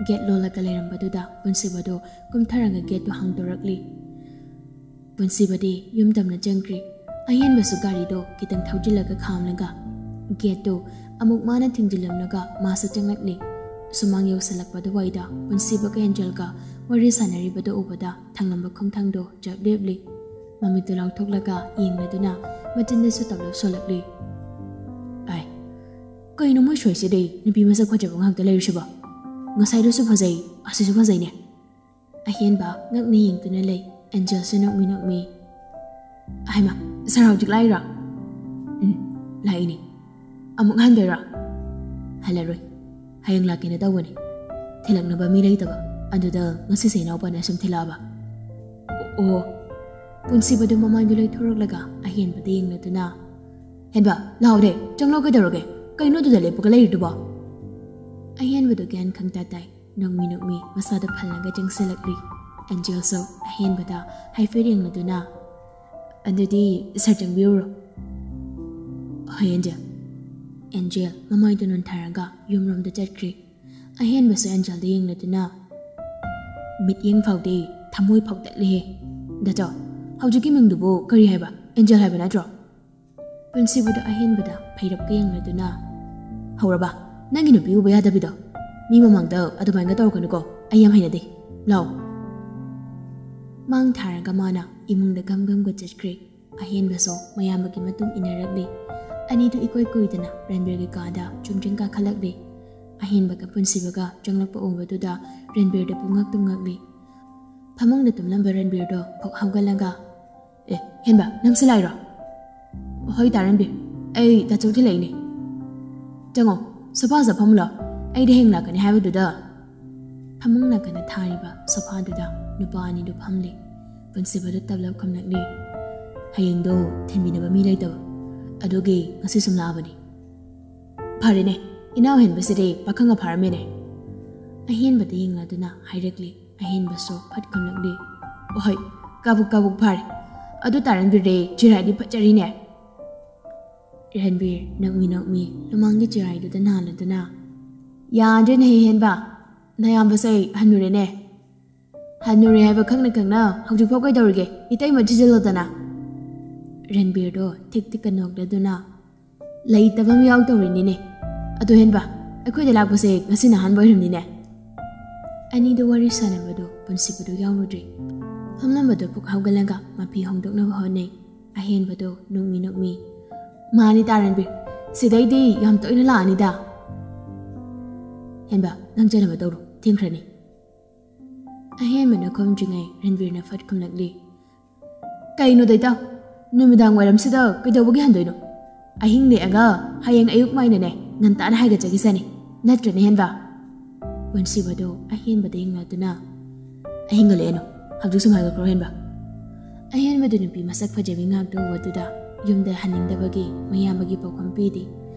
ꯒꯦꯠ ꯂꯣꯜꯂꯒ ꯂꯩꯔꯝꯕꯗꯨꯗ ꯄꯨꯟꯁꯤꯕꯗꯨ ꯀꯨꯝꯊꯔꯒ ꯒꯦꯠꯇꯨ ꯍꯥꯡꯗꯣꯔꯛꯂꯤ꯫ ꯄꯨꯟꯁꯤꯕꯗꯤ ꯌꯨꯝ ꯇꯝꯅ ꯆꯪꯈ꯭ꯔꯤ꯫ ꯑꯍꯦꯟꯕꯁꯨ ꯒꯥꯔꯤꯗꯣ ꯈꯤꯇꯪ ꯊꯧꯖꯤꯜꯂꯒ ꯈꯥꯝꯂꯒ ꯒꯦꯠꯇꯨ ꯑꯃꯨꯛ ꯃꯥꯅ ꯊꯤꯡꯖꯤꯜꯂꯝꯂꯒ ꯃꯥꯁꯨ ꯆꯪꯂꯛꯂꯤ꯫ ꯁꯨꯃꯥꯡ ꯌꯧꯁꯤꯜꯂꯛꯄꯗꯨꯋꯥꯏꯗ ꯄꯨꯟꯁꯤꯕꯒ ꯑꯦꯟꯖꯦꯜꯒ ꯋꯥꯔꯤ ꯁꯥꯟꯅꯔꯤꯕꯗꯨ ꯎꯕꯗ ꯊꯪꯂꯝꯕ ꯈꯣꯡꯊꯥꯡꯗꯣ ꯆꯞ ꯂꯦꯞꯂꯤ꯫ ꯃꯃꯤꯠꯇꯨ ꯂꯥꯎꯊꯣꯛꯂꯒ ꯌꯦꯡꯂꯗꯨꯅ ꯃꯆꯤꯟꯗꯁꯨ ꯇꯞꯂꯞ ꯁꯣꯜꯂꯛꯂꯤ꯫ "ꯑꯥꯏ, ꯀꯩꯅꯣ ꯃꯣꯏ ꯁ꯭ꯋꯥꯏꯁꯤꯗ ꯅꯨꯄꯤ ꯃꯁꯛ ꯐꯖꯕ ꯉꯥꯛꯇ ꯂꯩꯔꯤꯁꯤꯕꯣ? ꯉꯁꯥꯏꯗꯨꯁꯨ ꯐꯖꯩ, ꯑꯁꯤꯁꯨ ꯐꯖꯩꯅꯦ꯫" ꯑꯍꯦꯟꯕ ꯉꯛꯅ ꯌꯦꯡꯗꯨꯅ ꯂꯩ꯫ ꯑꯦꯟꯖꯦꯜꯁꯨ ꯅꯣꯛꯃꯤ ꯅꯣꯛꯃꯤ꯫ "ꯍꯥꯏꯃ, ꯁꯥꯔ ꯍꯧꯖꯤꯛ ꯂꯥꯛꯏꯔꯣ?" "ꯎꯝ, ꯂꯥꯛꯏꯅꯦ꯫" "ꯑꯃꯨꯛ ꯍꯟꯗꯣꯏꯔꯣ?" "ꯍꯜꯂꯔꯣꯏ꯫ ꯍꯌꯦꯡ ꯂꯥꯛꯀꯦꯅ ꯇꯧꯕꯅꯦ꯫ ꯊꯤꯜꯂꯛꯅꯕ ꯃꯤ ꯂꯩꯇꯕ꯫ ꯑꯗꯨꯗ ꯉꯁꯤꯁꯦ ꯏꯅꯥꯎꯄꯥꯅ ꯁꯨꯝ ꯊꯤꯜꯂꯛꯑꯕ꯫" "ꯑꯣ, ꯑꯣ꯫ ꯄꯨꯟꯁꯤꯕꯗꯨ ꯃꯃꯥꯏꯗꯨ ꯂꯩꯊꯣꯔꯛꯂꯒ ꯑꯍꯦꯟꯕꯗ ꯌꯦꯡꯂꯗꯨꯅ, "ꯍꯦꯟꯕ, ꯂꯥꯎꯗꯦ, ꯆꯪꯂꯛꯑꯣ, ꯀꯩꯗꯧꯔꯒꯦ? ꯀꯩꯅꯣ ꯑꯗꯨꯗ ꯂꯦꯞꯄꯒ ꯂꯩꯔꯤꯗꯨꯕꯣ?" ꯑꯍꯦꯟꯕꯗꯨ ꯒ꯭ꯌꯥꯟ ꯈꯪꯇꯥ ꯇꯥꯏ꯫ ꯅꯣꯛꯃꯤ ꯅꯣꯛꯃꯤ ꯃꯁꯥꯗ ꯐꯜꯂꯒ ꯆꯪꯁꯤꯜꯂꯛꯂꯤ꯫ ꯑꯦꯟꯖꯦꯜꯁꯨ ꯑꯍꯦꯟꯕꯗ ꯍꯥꯏꯐꯦꯠ ꯌꯦꯡꯂꯗꯨꯅ, "ꯑꯗꯨꯗꯤ ꯁꯥꯔ ꯆꯪꯕꯤꯔꯨꯔꯣ꯫" "ꯍꯣꯏ ꯑꯦꯟꯖꯦꯜ꯫" ꯑꯦꯟꯖꯦꯜ ꯃꯃꯥꯏꯗꯨ ꯅꯣꯟꯊꯔꯒ ꯌꯨꯝꯔꯣꯝꯗ ꯆꯠꯈ꯭ꯔꯤ꯫ ꯑꯍꯦꯟꯕꯁꯨ ꯑꯦꯟꯖꯦꯜꯗ ꯌꯦꯡꯂꯗꯨꯅ, "ꯃꯤꯠꯌꯦꯡ ꯐꯥꯎꯗꯦ, ꯊꯃꯣꯏ ꯐꯥꯎꯗꯠꯂꯦꯍꯦ꯫ ꯗꯥꯆꯧ, ꯍꯧꯖꯤꯛꯀꯤ ꯃꯤꯡꯗꯨꯕꯨ ꯀꯔꯤ ꯍꯥꯏꯕ? ꯑꯦꯟꯖꯦꯜ ꯍꯥꯏꯕ ꯅꯠꯇ꯭ꯔꯣ?" ꯄꯨꯟꯁꯤꯕꯗ ꯑꯍꯦꯟꯕꯗ ꯐꯩꯔꯞꯀ ꯌꯦꯡꯂꯗꯨꯅ, "ꯍꯧꯔꯕ? ꯅꯪꯒꯤ ꯅꯨꯄꯤ ꯎꯕ ꯌꯥꯗꯕꯤꯗꯣ? ꯃꯤ ꯃꯃꯥꯡꯗ ꯑꯗꯨꯃꯥꯏꯅ ꯇꯧꯔꯛꯀꯅꯨꯀꯣ, ꯑꯩ ꯌꯥꯝ ꯍꯩꯅꯗꯦ꯫ ꯂꯥꯎ꯫" ꯃꯥꯡ ꯊꯥꯔꯒ ꯃꯥꯅ ꯏꯃꯨꯡꯗ ꯒꯝ ꯒꯝꯒ ꯆꯠꯈ꯭ꯔꯦ꯫ ꯑꯍꯦꯟꯕꯁꯨ ꯃꯌꯥꯝꯕꯒꯤ ꯃꯇꯨꯡ ꯏꯟꯅꯔꯛꯂꯤ꯫ ꯑꯅꯤꯗꯨ ꯏꯀꯣꯏ ꯀꯣꯏꯗꯅ ꯔꯟꯕꯤꯔꯒꯤ ꯀꯥꯗ ꯆꯨꯝꯗ꯭ꯔꯤꯡ ꯀꯥꯈꯠꯂꯛꯂꯤ꯫ ꯑꯍꯦꯟꯕꯒ ꯄꯨꯟꯁꯤꯕꯒ ꯆꯪꯂꯛꯄ ꯎꯕꯗꯨꯗ ꯔꯟꯕꯤꯔꯗ ꯄꯨꯡꯉꯛ ꯇꯨꯝꯉꯛꯂꯤ꯫ ꯐꯃꯨꯡꯗ ꯇꯨꯝꯂꯝꯕ ꯔꯟꯕꯤꯔꯗꯣ ꯐꯨꯛ ꯍꯧꯒꯠꯂꯒ, "ꯑꯦ, ꯍꯦꯟꯕ, ꯅꯪꯁꯨ ꯂꯥꯛꯏꯔꯣ?" "ꯍꯣꯏ ꯇꯥ ꯔꯟꯕꯤꯔ, ꯑꯩ ꯗꯥꯆꯧ ꯊꯤꯜꯂꯛꯏꯅꯦ꯫ ꯆꯪꯉꯣ, ꯁꯣꯐꯥꯁꯤꯗ ꯐꯝꯃꯨ ꯂꯥꯎ, ꯑꯩꯗꯤ ꯍꯌꯦꯡ ꯂꯥꯛꯀꯅꯤ ꯍꯥꯏꯕꯗꯨꯗ꯫" ꯐꯃꯨꯡ ꯅꯥꯀꯟꯗ ꯊꯥꯔꯤꯕ ꯁꯣꯐꯥꯗꯨꯗ ꯅꯨꯄꯥ ꯑꯅꯤꯗꯨ ꯐꯝꯂꯤ꯫ ꯄꯨꯟꯁꯤꯕꯗꯨ ꯇꯞꯂꯞ ꯈꯨꯝꯂꯛꯂꯤ꯫ "ꯍꯌꯦꯡꯗꯣ ꯊꯤꯟꯕꯤꯅꯕ ꯃꯤ ꯂꯩꯇꯕ, ꯑꯗꯨꯒꯤ ꯉꯁꯤ ꯁꯨꯝ ꯂꯥꯛꯑꯕꯅꯤ꯫" "ꯐꯔꯦꯅꯦ, ꯏꯅꯥꯎ ꯍꯦꯟꯕꯁꯤꯗꯤ ꯄꯥꯈꯪꯒ ꯐꯥꯔꯝꯃꯦꯅꯦ꯫" ꯑꯍꯦꯟꯕꯗ ꯌꯦꯡꯂꯗꯨꯅ ꯍꯥꯏꯔꯛꯂꯤ꯫ ꯑꯍꯦꯟꯕꯁꯨ ꯐꯠ ꯈꯨꯝꯂꯛꯂꯤ꯫ "ꯑꯍꯣꯏ, ꯀꯥꯕꯨꯛ ꯀꯥꯕꯨꯛ ꯐꯥꯔꯦ꯫ ꯑꯗꯨ ꯇꯥ ꯔꯟꯕꯤꯔꯗꯤ ꯆꯤꯔꯥꯏꯗꯤ ꯐꯖꯔꯤꯅꯦ꯫" ꯔꯟꯕꯤꯔ ꯅꯣꯛꯃꯤ ꯅꯣꯛꯃꯤ ꯂꯨꯃꯥꯡꯒꯤ ꯆꯤꯔꯥꯏꯗꯨꯗ ꯅꯥꯜꯂꯗꯨꯅ, "ꯌꯥꯗ꯭ꯔꯦꯅꯦꯍꯦ ꯍꯦꯟꯕ, ꯅꯌꯥꯝꯕꯁꯦ ꯍꯟꯅꯨꯔꯦꯅꯦ꯫" "ꯍꯟꯅꯨꯔꯦ ꯍꯥꯏꯕ ꯈꯪꯅ ꯈꯪꯅ ꯍꯧꯖꯤꯛꯐꯥꯎ ꯀꯩꯗꯧꯔꯤꯒꯦ? ꯏꯇꯩꯃ ꯊꯤꯖꯤꯜꯂꯣꯗꯅ꯫" ꯔꯟꯕꯤꯔꯗꯣ ꯊꯤꯛ ꯊꯤꯛꯀ ꯅꯣꯛꯂꯗꯨꯅ, "ꯂꯩꯇꯕ ꯑꯃ ꯌꯥꯎ ꯇꯧꯔꯤꯅꯤꯅꯦ꯫ ꯑꯗꯨ ꯍꯦꯟꯕ, ꯑꯩꯈꯣꯏꯗ ꯂꯥꯛꯄꯁꯦ ꯉꯁꯤꯅ ꯑꯍꯥꯟꯕ ꯑꯣꯏꯔꯝꯅꯤꯅꯦ꯫" ꯑꯅꯤꯗꯨ ꯋꯥꯔꯤ ꯁꯥꯟꯅꯕꯗꯨ ꯄꯨꯟꯁꯤꯕꯗꯨ ꯌꯥꯎꯔꯨꯗ꯭ꯔꯤ꯫ ꯐꯝꯂꯝꯕꯗꯨ ꯐꯨꯛ ꯍꯧꯒꯠꯂꯒ ꯃꯐꯤ ꯍꯣꯡꯗꯣꯛꯅꯕ ꯍꯣꯠꯅꯩ꯫ ꯑꯍꯦꯟꯕꯗꯨ ꯅꯣꯛꯃꯤ ꯅꯣꯛꯃꯤ, "ꯃꯥꯅꯤ ꯇꯥ ꯔꯟꯕꯤꯔ, ꯁꯤꯗꯩꯗꯤ ꯌꯥꯝ ꯇꯣꯏꯅ ꯂꯥꯛꯑꯅꯤꯗ꯫" "ꯍꯦꯟꯕ, ꯅꯪ ꯆꯠꯅꯕ ꯇꯧꯔꯣ, ꯊꯦꯡꯈ꯭ꯔꯅꯤ꯫" ꯑꯍꯦꯟꯕꯅ ꯈꯨꯝꯗ꯭ꯔꯤꯉꯩ ꯔꯟꯕꯤꯔꯅ ꯐꯠ ꯈꯨꯝꯂꯛꯂꯤ꯫ "ꯀꯩꯅꯣ ꯗꯩꯇꯥ, ꯅꯨꯃꯤꯗꯥꯡ ꯋꯥꯏꯔꯝꯁꯤꯗ ꯀꯩꯗꯧꯕꯒꯤ ꯍꯟꯗꯣꯏꯅꯣ? ꯑꯍꯤꯡ ꯂꯦꯛꯑꯒ ꯍꯌꯦꯡ ꯑꯌꯨꯛ ꯃꯥꯏꯅꯅꯦ ꯉꯟꯇꯥꯅ ꯍꯥꯏꯒꯠꯆꯈꯤꯁꯅꯤ, ꯅꯠꯇ꯭ꯔꯅꯦ ꯍꯦꯟꯕ?" ꯄꯨꯟꯁꯤꯕꯗꯨ ꯑꯍꯦꯟꯕꯗ ꯌꯦꯡꯂꯗꯨꯅ, "ꯑꯍꯤꯡꯒ ꯂꯦꯛꯑꯅꯨ, ꯍꯧꯖꯤꯛ ꯁꯨꯝ ꯍꯥꯏꯒꯠꯈ꯭ꯔꯣ ꯍꯦꯟꯕ, ꯑꯍꯦꯟꯕꯗꯨ ꯅꯨꯄꯤ ꯃꯁꯛ ꯐꯖꯕꯤ ꯉꯥꯛꯇ ꯎꯕꯗꯨꯗ ꯌꯨꯝꯗ ꯍꯟꯅꯤꯡꯗꯕꯒꯤ ꯃꯌꯥꯝꯕꯒꯤ ꯄꯥꯎꯈꯨꯝ ꯄꯤꯔꯤ꯫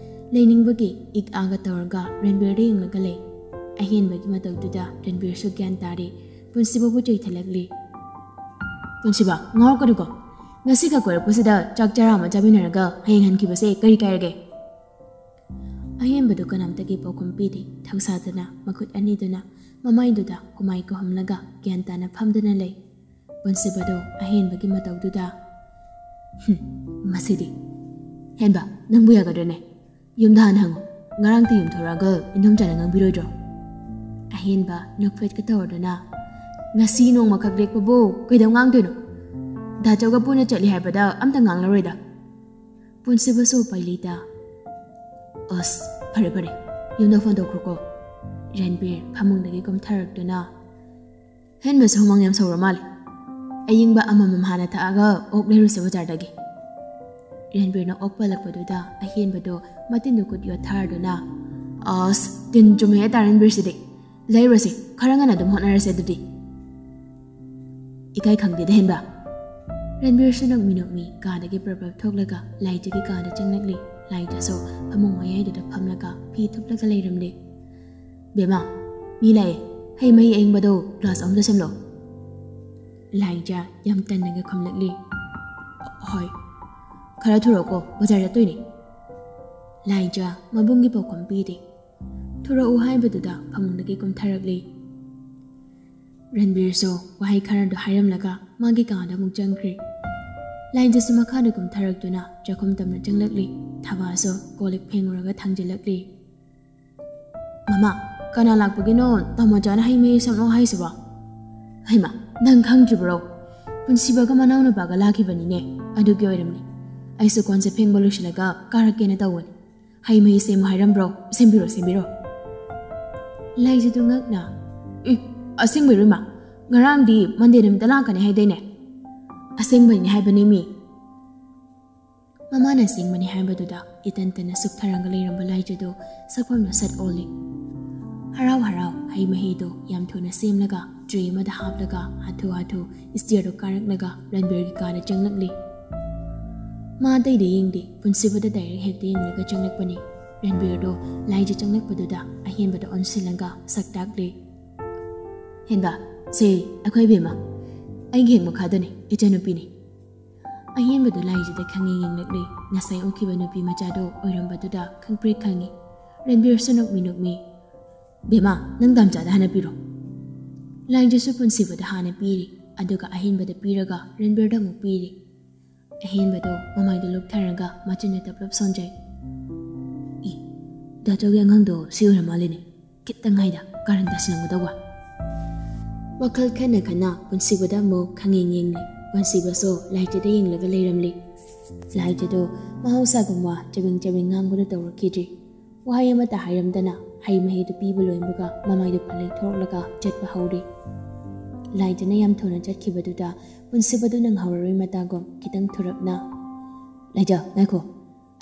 ꯂꯩꯅꯤꯡꯕꯒꯤ ꯏꯛ ꯑꯥꯒ ꯇꯧꯔꯒ ꯔꯟꯕꯤꯔꯗ ꯌꯦꯡꯂꯒ ꯂꯩ꯫ ꯑꯍꯦꯟꯕꯒꯤ ꯃꯇꯧꯗꯨꯗ ꯔꯟꯕꯤꯔꯁꯨ ꯒ꯭ꯌꯥꯟ ꯇꯥꯔꯦ꯫ ꯄꯨꯟꯁꯤꯕꯕꯨ ꯆꯩꯊꯠꯂꯛꯂꯤ꯫ "ꯄꯨꯟꯁꯤꯕ, ꯉꯥꯎꯔꯛꯀꯅꯨꯀꯣ꯫ ꯉꯁꯤꯈꯛ ꯀꯣꯏꯔꯛꯄꯁꯤꯗ ꯆꯥꯛ ꯆꯔꯥ ꯑꯃ ꯆꯥꯃꯤꯟꯅꯔꯒ ꯍꯌꯦꯡ ꯍꯟꯈꯤꯕꯁꯦ ꯀꯔꯤ ꯀꯥꯏꯔꯒꯦ?" ꯑꯍꯦꯟꯕꯗꯨ ꯀꯅꯥꯝꯇꯒꯤ ꯄꯥꯎꯈꯨꯝ ꯄꯤꯗꯦ꯫ ꯊꯧꯁꯥꯗꯅ ꯃꯈꯨꯠ ꯑꯅꯤꯗꯨꯅ ꯃꯃꯥꯏꯗꯨꯗ ꯍꯨꯃꯥꯏ ꯀꯥꯍꯨꯝꯂꯒ ꯒ꯭ꯌꯥꯟ ꯇꯥꯅ ꯐꯝꯗꯨꯅ ꯂꯩ꯫ ꯄꯨꯟꯁꯤꯕꯗꯨ ꯑꯍꯦꯟꯕꯒꯤ ꯃꯇꯧꯗꯨꯗ, "ꯍꯨꯝ, ꯃꯁꯤꯗꯤ꯫ ꯍꯦꯟꯕ, ꯅꯪꯕꯨ ꯌꯥꯒꯗ꯭ꯔꯅꯦ? ꯌꯨꯝꯗ ꯍꯥꯟꯅ ꯍꯪꯉꯨ꯫ ꯉꯔꯥꯡꯇ ꯌꯨꯝ ꯊꯣꯔꯛꯑꯒ ꯏꯟꯗꯣꯝꯆꯥꯅ ꯉꯥꯡꯕꯤꯔꯣꯏꯗ꯭ꯔꯣ?" ꯑꯍꯦꯟꯕ ꯅꯣꯛꯐꯦꯠꯀ ꯇꯧꯔꯗꯨꯅ, "ꯉꯁꯤ ꯅꯣꯡꯃꯈꯛ ꯂꯦꯛꯄꯕꯨ ꯀꯩꯗꯧ ꯉꯥꯡꯗꯣꯏꯅꯣ? ꯗꯥꯆꯧꯒ ꯄꯨꯟꯅ ꯆꯠꯂꯤ ꯍꯥꯏꯕꯗ ꯑꯝꯇ ꯉꯥꯡꯂꯔꯣꯏꯗ꯫" ꯄꯨꯟꯁꯤꯕꯁꯨ ꯎꯄꯥꯏ ꯂꯩꯇ, "ꯑꯁ, ꯐꯔꯦ ꯐꯔꯦ, ꯌꯨꯝꯗ ꯐꯣꯟ ꯇꯧꯈ꯭ꯔꯣꯀꯣ꯫" ꯔꯟꯕꯤꯔ ꯐꯃꯨꯡꯗꯒꯤ ꯀꯨꯝꯊꯔꯛꯇꯨꯅ, "ꯍꯦꯟꯕꯁꯨ ꯍꯨꯃꯥꯡ ꯌꯥꯝ ꯁꯧꯔ ꯃꯥꯜꯂꯦ꯫ ꯑꯌꯤꯡꯕ ꯑꯃꯃꯝ ꯍꯥꯟꯅ ꯊꯛꯑꯒ ꯑꯣꯛ ꯂꯩꯔꯨꯁꯦ ꯕꯖꯥꯔꯗꯒꯤ꯫" ꯔꯟꯕꯤꯔꯅ ꯑꯣꯛ ꯄꯜꯂꯛꯄꯗꯨꯗ ꯑꯍꯦꯟꯕꯗꯣ ꯃꯇꯤꯟꯗꯨ ꯀꯨꯠ ꯌꯣꯠꯊꯔꯗꯨꯅ, "ꯑꯁ, ꯇꯤꯟ ꯆꯨꯝꯃꯦ ꯍꯥꯏꯇꯥꯔꯦ ꯔꯟꯕꯤꯔꯁꯤꯗꯤ꯫ ꯂꯩꯔꯨꯔꯁꯤ, ꯈꯔ ꯉꯟꯅ ꯑꯗꯨꯝ ꯍꯣꯠꯅꯔꯁꯦ ꯑꯗꯨꯗꯤ꯫" "ꯏꯀꯥꯏ ꯈꯪꯗꯦꯗ ꯍꯦꯟꯕ꯫" ꯔꯟꯕꯤꯔꯁꯨ ꯅꯣꯛꯃꯤ ꯅꯣꯛꯃꯤ ꯀꯥꯗꯒꯤ ꯄ꯭ꯔꯞ ꯄ꯭ꯔꯞ ꯊꯣꯛꯂꯒ ꯂꯥꯏꯖꯒꯤ ꯀꯥꯗ ꯆꯪꯂꯛꯂꯤ꯫ ꯂꯥꯏꯖꯁꯨ ꯐꯃꯨꯡ ꯃꯌꯥꯏꯗꯨꯗ ꯐꯝꯂꯒ ꯐꯤ ꯊꯨꯞꯂꯒ ꯂꯩꯔꯝꯂꯦ꯫ "ꯕꯦꯝꯃ, ꯃꯤ ꯂꯥꯛꯑꯦ꯫ ꯍꯩ ꯃꯍꯤ ꯑꯌꯤꯡꯕꯗꯣ ꯒ꯭ꯂꯥꯁ ꯑꯍꯨꯝꯗ ꯁꯦꯝꯂꯣ꯫" ꯂꯥꯏꯖ ꯌꯥꯝ ꯇꯟꯅꯒ ꯈꯨꯝꯂꯛꯂꯤ꯫ "ꯍꯣꯏ, ꯈꯔ ꯊꯨꯔꯛꯑꯣꯀꯣ, ꯕꯖꯥꯔ ꯆꯠꯇꯣꯏꯅꯦ꯫" ꯂꯥꯏꯖ ꯃꯕꯨꯡꯒꯤ ꯄꯥꯎꯈꯨꯝ ꯄꯤꯔꯤ꯫ ꯊꯨꯔꯛꯎ ꯍꯥꯏꯕꯗꯨꯗ ꯐꯃꯨꯡꯗꯒꯤ ꯀꯨꯝꯊꯔꯛꯂꯤ꯫ ꯔꯟꯕꯤꯔꯁꯨ ꯋꯥꯍꯩ ꯈꯔꯗꯨ ꯍꯥꯏꯔꯝꯂꯒ ꯃꯥꯒꯤ ꯀꯥꯗ ꯑꯃꯨꯛ ꯆꯪꯈ꯭ꯔꯦ꯫ ꯂꯥꯏꯖꯁꯨ ꯃꯈꯥꯗ ꯀꯨꯝꯊꯔꯛꯇꯨꯅ ꯆꯥꯛꯈꯨꯝ ꯇꯝꯅ ꯆꯪꯂꯛꯂꯤ꯫ ꯊꯕꯥꯁꯨ ꯀꯣꯜ ꯂꯤꯛ ꯐꯦꯡꯉꯨꯔꯒ ꯊꯥꯡꯖꯤꯜꯂꯛꯂꯤ꯫ "ꯃꯃꯥ, ꯀꯅꯥ ꯂꯥꯛꯄꯒꯤꯅꯣ ꯇꯥꯃꯣꯆꯥꯅ ꯍꯩ ꯃꯍꯤ ꯁꯦꯝꯂꯛꯑꯣ ꯍꯥꯏꯁꯤꯕꯣ?" "ꯍꯩꯃꯥ, ꯅꯪ ꯈꯪꯗ꯭ꯔꯤꯕ꯭ꯔꯣ? ꯄꯨꯟꯁꯤꯕꯒ ꯃꯅꯥꯎꯅꯨꯄꯥꯒ ꯂꯥꯛꯈꯤꯕꯅꯤꯅꯦ, ꯑꯗꯨꯒꯤ ꯑꯣꯏꯔꯝꯅꯤ꯫ ꯑꯩꯁꯨ ꯀꯣꯟꯁꯦ ꯐꯦꯡꯕ ꯂꯣꯏꯁꯤꯜꯂꯒ ꯀꯥꯔꯛꯀꯦꯅ ꯇꯧꯕꯅꯤ꯫ ꯍꯩ ꯃꯍꯤ ꯁꯦꯝꯃꯨ ꯍꯥꯏꯔꯝꯕ꯭ꯔꯣ? ꯁꯦꯝꯕꯤꯔꯣ, ꯁꯦꯝꯕꯤꯔꯣ꯫" ꯂꯥꯏꯖꯗꯨ ꯉꯛꯅ, "ꯎꯝ, ꯑꯁꯦꯡꯕꯩꯔꯣ ꯏꯃꯥ? ꯉꯔꯥꯡꯗꯤ ꯃꯟꯗꯦ ꯅꯨꯃꯤꯠꯇ ꯂꯥꯛꯀꯅꯤ ꯍꯥꯏꯗꯥꯏꯅꯦ?" "ꯑꯁꯦꯡꯕꯩꯅꯦ ꯍꯥꯏꯕꯅꯦ ꯃꯤ꯫" ꯃꯃꯥꯅ ꯑꯁꯦꯡꯕꯅꯤ ꯍꯥꯏꯕꯗꯨꯗ ꯏꯇꯟ ꯇꯟꯅ ꯁꯨꯞꯊꯔꯒ ꯂꯩꯔꯝꯕ ꯂꯥꯏꯖꯗꯨ ꯁꯛꯐꯝꯗꯨ ꯁꯠ ꯑꯣꯜꯂꯤ꯫ ꯍꯔꯥꯎ ꯍꯔꯥꯎ ꯍꯩ ꯃꯍꯤꯗꯣ ꯌꯥꯝ ꯊꯨꯅ ꯁꯦꯝꯂꯒ ꯇ꯭ꯔꯦ ꯑꯃꯗ ꯍꯥꯞꯂꯒ ꯍꯥꯊꯨ ꯍꯥꯊꯨ ꯁ꯭ꯇꯤꯌꯔꯗꯣ ꯀꯥꯔꯛꯂꯒ ꯔꯟꯕꯤꯔꯒꯤ ꯀꯥꯗ ꯆꯪꯂꯛꯂꯤ꯫ ꯃꯥ ꯑꯇꯩꯗ ꯌꯦꯡꯗꯦ, ꯄꯨꯟꯁꯤꯕꯗ ꯗꯥꯏꯔꯦꯛ ꯍꯦꯛꯇ ꯌꯦꯡꯂꯒ ꯆꯪꯂꯛꯄꯅꯤ꯫ ꯔꯟꯕꯤꯔꯗꯣ ꯂꯥꯏꯖ ꯆꯪꯂꯛꯄꯗꯨꯗ ꯑꯍꯦꯟꯕꯗ ꯑꯣꯟꯁꯤꯜꯂꯒ ꯁꯛ ꯇꯥꯛꯂꯤ꯫ "ꯍꯦꯟꯕ, ꯁꯦ ꯑꯩꯈꯣꯏ ꯏꯕꯦꯝꯃ, ꯑꯩꯒꯤ ꯍꯦꯛ ꯃꯈꯥꯗꯅꯤ, ꯏꯆꯟꯅꯨꯄꯤꯅꯤ"꯫ ꯑꯍꯦꯟꯕꯗꯨ ꯂꯥꯏꯖꯗ ꯈꯪꯉꯦ ꯌꯦꯡꯂꯛꯂꯤ꯫ ꯉꯁꯥꯏ ꯎꯈꯤꯕ ꯅꯨꯄꯤ ꯃꯆꯥꯗꯣ ꯑꯣꯏꯔꯝꯕꯗꯨꯗ ꯈꯪꯄ꯭ꯔꯦꯛ ꯈꯪꯉꯤ꯫ ꯔꯟꯕꯤꯔꯁꯨ ꯅꯣꯛꯃꯤ ꯅꯣꯛꯃꯤ, "ꯕꯦꯝꯃ, ꯅꯪ ꯗꯥꯝꯆꯥꯗ ꯍꯥꯟꯅ ꯄꯤꯔꯣ"꯫ ꯂꯥꯏꯖꯁꯨ ꯄꯨꯟꯁꯤꯕꯗ ꯍꯥꯟꯅ ꯄꯤꯔꯤ, ꯑꯗꯨꯒ ꯑꯍꯦꯟꯕꯗ ꯄꯤꯔꯒ ꯔꯟꯕꯤꯔꯗ ꯑꯃꯨꯛ ꯄꯤꯔꯤ꯫ ꯑꯍꯦꯟꯕꯗꯣ ꯃꯃꯥꯏꯗ ꯂꯨꯞꯊꯔꯒ ꯃꯆꯤꯟꯅ ꯇꯞ ꯇꯞ ꯁꯣꯟꯖꯩ꯫ "ꯏ, ꯗꯥꯆꯧꯒꯤ ꯑꯉꯥꯡꯗꯣ ꯁꯤ ꯑꯣꯏꯔ ꯃꯥꯜꯂꯤꯅꯦ꯫ ꯈꯤꯇꯪ ꯉꯥꯏꯗ ꯀꯥꯔꯟ ꯇꯥꯁꯤꯜꯂꯝꯒꯗꯧꯕ"꯫ ꯋꯥꯈꯜ ꯈꯟꯅ ꯈꯟꯅ ꯄꯨꯟꯁꯤꯕꯗ ꯑꯃꯨꯛ ꯈꯪꯌꯦꯡ ꯌꯦꯡꯂꯤ꯫ ꯄꯨꯟꯁꯤꯕꯁꯨ ꯂꯥꯏꯖꯗ ꯌꯦꯡꯂꯒ ꯂꯩꯔꯝꯂꯤ꯫ ꯂꯥꯏꯖꯗꯣ ꯃꯍꯧꯁꯥꯒꯨꯝꯕ ꯆꯕꯦꯡ ꯆꯕꯦꯡ ꯉꯥꯡꯕꯗꯨ ꯇꯧꯔꯛꯈꯤꯗ꯭ꯔꯤ꯫ ꯋꯥꯍꯩ ꯑꯃꯠꯇ ꯍꯥꯏꯔꯝꯗꯅ ꯍꯩ ꯃꯍꯤꯗꯨ ꯄꯤꯕ ꯂꯣꯏꯕꯒ ꯃꯃꯥꯏꯗꯨ ꯐꯠ ꯂꯩꯊꯣꯛꯂꯒ ꯆꯠꯄ ꯍꯧꯔꯤ꯫ ꯂꯥꯏꯖꯅ ꯌꯥꯝ ꯊꯨꯅ ꯆꯠꯈꯤꯕꯗꯨꯗ ꯄꯨꯟꯁꯤꯕꯗꯨ ꯅꯪꯍꯧꯔꯔꯣꯏ ꯃꯇꯥꯒꯨꯝ ꯈꯤꯇꯪ ꯊꯨꯔꯞꯅ, "ꯂꯥꯏꯖ, ꯉꯥꯏꯈꯣ,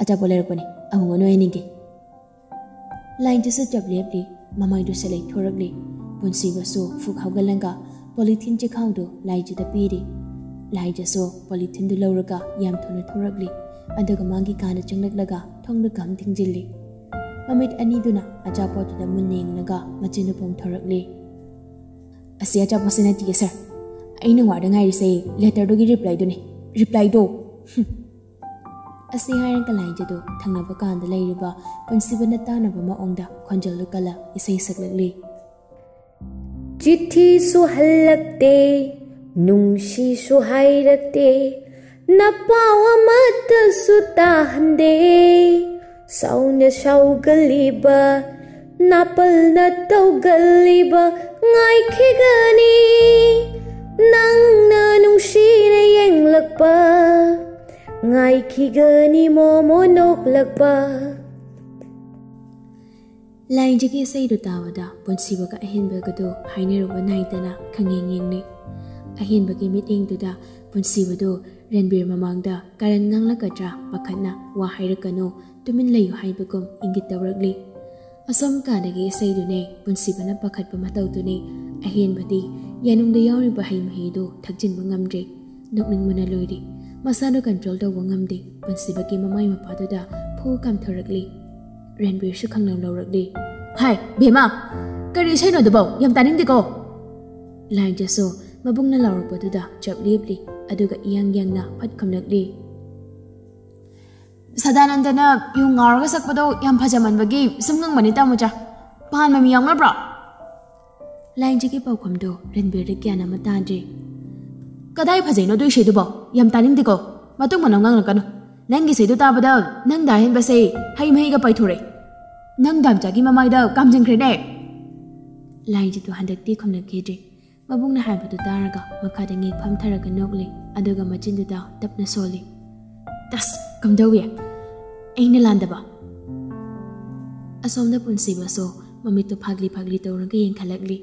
ꯑꯆꯥꯄꯣꯠ ꯂꯩꯔꯛꯄꯅꯤ, ꯑꯃꯨꯛ ꯃꯅꯨꯡ ꯍꯟꯅꯤꯡꯒꯦ"꯫ ꯂꯥꯏꯖꯁꯨ ꯆꯞ ꯂꯦꯞꯂꯤ, ꯃꯃꯥꯏꯗꯨ ꯁꯠ ꯂꯩꯊꯣꯔꯛꯂꯤ꯫ ꯄꯨꯟꯁꯤꯕꯁꯨ ꯐꯨꯛ ꯍꯧꯒꯠꯂꯒ ꯄꯣꯂꯤꯊꯤꯟ ꯆꯦꯈꯥꯎꯗꯨ ꯂꯥꯏꯖꯗ ꯄꯤꯔꯤ꯫ ꯂꯥꯏꯖꯁꯨ ꯄꯣꯂꯤꯊꯤꯟꯗꯨ ꯂꯧꯔꯒ ꯌꯥꯝ ꯊꯨꯅ ꯊꯣꯔꯛꯂꯤ, ꯑꯗꯨꯒ ꯃꯥꯒꯤ ꯀꯥꯗ ꯆꯪꯂꯛꯂꯒ ꯊꯣꯡꯗꯨ ꯀꯝ ꯊꯤꯡꯖꯤꯜꯂꯤ꯫ ꯃꯃꯤꯠ ꯑꯅꯤꯗꯨꯅ ꯑꯆꯥꯄꯣꯠꯇꯨꯗ ꯃꯨꯟꯅ ꯌꯦꯡꯂꯒ ꯃꯆꯤꯟꯗꯨ ꯄꯣꯝꯊꯣꯔꯛꯂꯤ꯫ "ꯑꯁꯤ ꯑꯆꯥꯄꯣꯠꯁꯤ ꯅꯠꯇꯤꯌꯦ ꯁꯥꯔ, ꯑꯩꯅ ꯋꯥꯗ ꯉꯥꯏꯔꯤꯁꯦ ꯂꯦꯇꯔꯗꯨꯒꯤ ꯔꯤꯄ꯭ꯂꯥꯏꯗꯨꯅꯤ, ꯔꯤꯄ꯭ꯂꯥꯏꯗꯣ"꯫ ꯍꯨꯝ꯫ ꯑꯁꯤ ꯍꯥꯏꯔꯒ ꯂꯥꯏꯖꯗꯨ ꯊꯪꯅꯕ ꯀꯥꯗ ꯂꯩꯔꯤꯕ ꯄꯨꯟꯁꯤꯕꯅ ꯇꯥꯅꯕ ꯃꯑꯣꯡꯗ ꯈꯣꯟꯖꯦꯜꯗꯨ ꯀꯜꯂ ꯏꯁꯩ ꯁꯛꯂꯛꯂꯤ꯫ ꯆꯤꯊꯤꯁꯨ ꯍꯜꯂꯛꯇꯦ, ꯅꯨꯡꯁꯤꯁꯨ ꯍꯥꯏꯔꯛꯇꯦ, ꯅꯄꯥꯎ ꯑꯃꯠꯇꯁꯨ ꯇꯥꯍꯟꯗꯦ꯫ ꯁꯥꯎꯅ ꯁꯥꯎꯒꯜꯂꯤꯕ, ꯅꯥꯄꯜꯅ ꯇꯧꯒꯜꯂꯤꯕ, ꯉꯥꯏꯈꯤꯒꯅꯤ ꯅꯪꯅ ꯅꯨꯡꯁꯤꯅ ꯌꯦꯡꯂꯛꯄ, ꯉꯥꯏꯈꯤꯒꯅꯤ ꯃꯣꯃꯣ ꯅꯣꯛꯂꯛꯄ꯫ ꯂꯥꯏꯖꯒꯤ ꯏꯁꯩꯗꯨ ꯇꯥꯕꯗ ꯄꯨꯟꯁꯤꯕꯒ ꯑꯍꯦꯟꯕꯒꯗꯨ ꯍꯥꯏꯅꯔꯨꯕ ꯅꯥꯏꯗꯅ ꯈꯪꯌꯦꯡ ꯌꯦꯡꯅꯩ꯫ ꯑꯍꯦꯟꯕꯒꯤ ꯃꯤꯠꯌꯦꯡꯗꯨꯗ ꯄꯨꯟꯁꯤꯕꯗꯨ ꯔꯟꯕꯤꯔ ꯃꯃꯥꯡꯗ ꯀꯥꯔꯟ ꯉꯥꯡꯂꯛꯀꯗ꯭ꯔꯥ ꯄꯥꯈꯠꯅ ꯋꯥ ꯍꯥꯏꯔꯛꯀꯅꯨ, ꯇꯨꯃꯤꯟ ꯂꯩꯌꯨ ꯍꯥꯏꯕꯒꯨꯝ ꯏꯪꯒꯤꯠ ꯇꯧꯔꯛꯂꯤ꯫ ꯑꯁꯣꯝ ꯀꯥꯗꯒꯤ ꯏꯁꯩꯗꯨꯅꯦ ꯄꯨꯟꯁꯤꯕꯅ ꯄꯥꯈꯠꯄ ꯃꯇꯧꯗꯨꯅꯦ꯫ ꯑꯍꯦꯟꯕꯗꯤ ꯌꯥꯅꯨꯡꯗ ꯌꯥꯎꯔꯤꯕ ꯍꯩ ꯃꯍꯤꯗꯨ ꯊꯛꯆꯤꯟꯕ ꯉꯝꯗ꯭ꯔꯦ꯫ ꯅꯣꯛꯅꯤꯡꯕꯅ ꯂꯣꯏꯔꯦ꯫ ꯃꯁꯥꯗꯨ ꯀꯟꯇ꯭ꯔꯣꯜ ꯇꯧꯕ ꯉꯝꯗꯦ꯫ ꯄꯨꯟꯁꯤꯕꯒꯤ ꯃꯃꯥꯏ ꯃꯄꯥꯗꯨꯗ ꯐꯨ ꯀꯥꯝꯊꯣꯔꯛꯂꯤ꯫ ꯔꯟꯕꯤꯔꯁꯨ ꯈꯪꯂꯧ ꯂꯧꯔꯛꯂꯤ꯫ "ꯍꯥꯏ, ꯕꯦꯝꯃ! ꯀꯔꯤ ꯏꯁꯩꯅꯣ ꯑꯗꯨꯕꯣ? ꯌꯥꯝ ꯇꯥꯅꯤꯡꯗꯦꯀꯣ!" ꯂꯥꯏꯖꯁꯨ ꯃꯕꯨꯡꯅ ꯂꯥꯎꯔꯛꯄꯗꯨꯗ ꯆꯞ ꯂꯦꯞꯂꯤ꯫ ꯑꯗꯨꯒ ꯏꯌꯥꯡ ꯌꯥꯡꯅ ꯐꯠ ꯈꯨꯝꯂꯛꯂꯤ꯫ "ꯁꯗꯥꯅꯟꯗꯅ ꯌꯨ ꯉꯥꯎꯔꯒ ꯁꯛꯄꯗꯣ ꯌꯥꯝ ꯐꯖꯃꯟꯕꯒꯤ ꯁꯨꯝ ꯉꯪꯕꯅꯤ, ꯇꯥꯃꯣꯆꯥ꯫ ꯄꯥꯟꯕ ꯃꯤ ꯌꯥꯎꯅꯕ꯭ꯔꯣ?" ꯂꯥꯏꯟꯖꯒꯤ ꯄꯥꯎꯈꯨꯝꯗꯣ ꯔꯟꯕꯤꯔꯗ ꯒ꯭ꯌꯥꯟ ꯑꯃ ꯇꯥꯗ꯭ꯔꯦ꯫ "ꯀꯗꯥꯏ ꯐꯖꯩꯅꯣ ꯑꯗꯨ ꯏꯁꯩꯗꯨꯕꯣ? ꯌꯥꯝ ꯇꯥꯅꯤꯡꯗꯦꯀꯣ꯫ ꯃꯇꯨꯡ ꯃꯅꯥꯎ ꯉꯥꯡꯂꯛꯀꯅꯨ꯫ ꯅꯪꯒꯤ ꯏꯁꯩꯗꯨ ꯇꯥꯕꯗ ꯅꯪꯗ ꯑꯍꯦꯟꯕꯁꯦ ꯍꯩ ꯃꯍꯤꯒ ꯄꯩꯊꯣꯔꯛꯑꯦ꯫ ꯅꯪ ꯗꯥꯝꯆꯥꯒꯤ ꯃꯃꯥꯏꯗ ꯀꯥꯝꯖꯤꯟꯈ꯭ꯔꯦꯅꯦ!" ꯂꯥꯏꯟꯖꯤꯗꯣ ꯍꯟꯗꯛꯇꯤ ꯈꯨꯝꯂꯛꯈꯤꯗ꯭ꯔꯦ꯫ ꯃꯕꯨꯡꯅ ꯍꯥꯏꯕꯗꯨ ꯇꯥꯔꯒ ꯃꯈꯥꯗ ꯉꯦꯛ ꯐꯝꯊꯔꯒ ꯅꯣꯛꯂꯤ, ꯑꯗꯨꯒ ꯃꯆꯤꯟꯗꯨꯗ ꯇꯞꯅ ꯁꯣꯜꯂꯤ꯫ "ꯇꯁ! ꯀꯝꯗꯧꯏ? ꯑꯩꯅ ꯂꯥꯟꯗꯕ?" ꯑꯁꯣꯝꯗ ꯄꯨꯟꯁꯤꯕꯁꯨ ꯃꯃꯤꯠꯇꯨ ꯐꯥꯛꯂꯤ ꯐꯥꯛꯂꯤ ꯇꯧꯔꯒ ꯌꯦꯡꯈꯠꯂꯛꯂꯤ꯫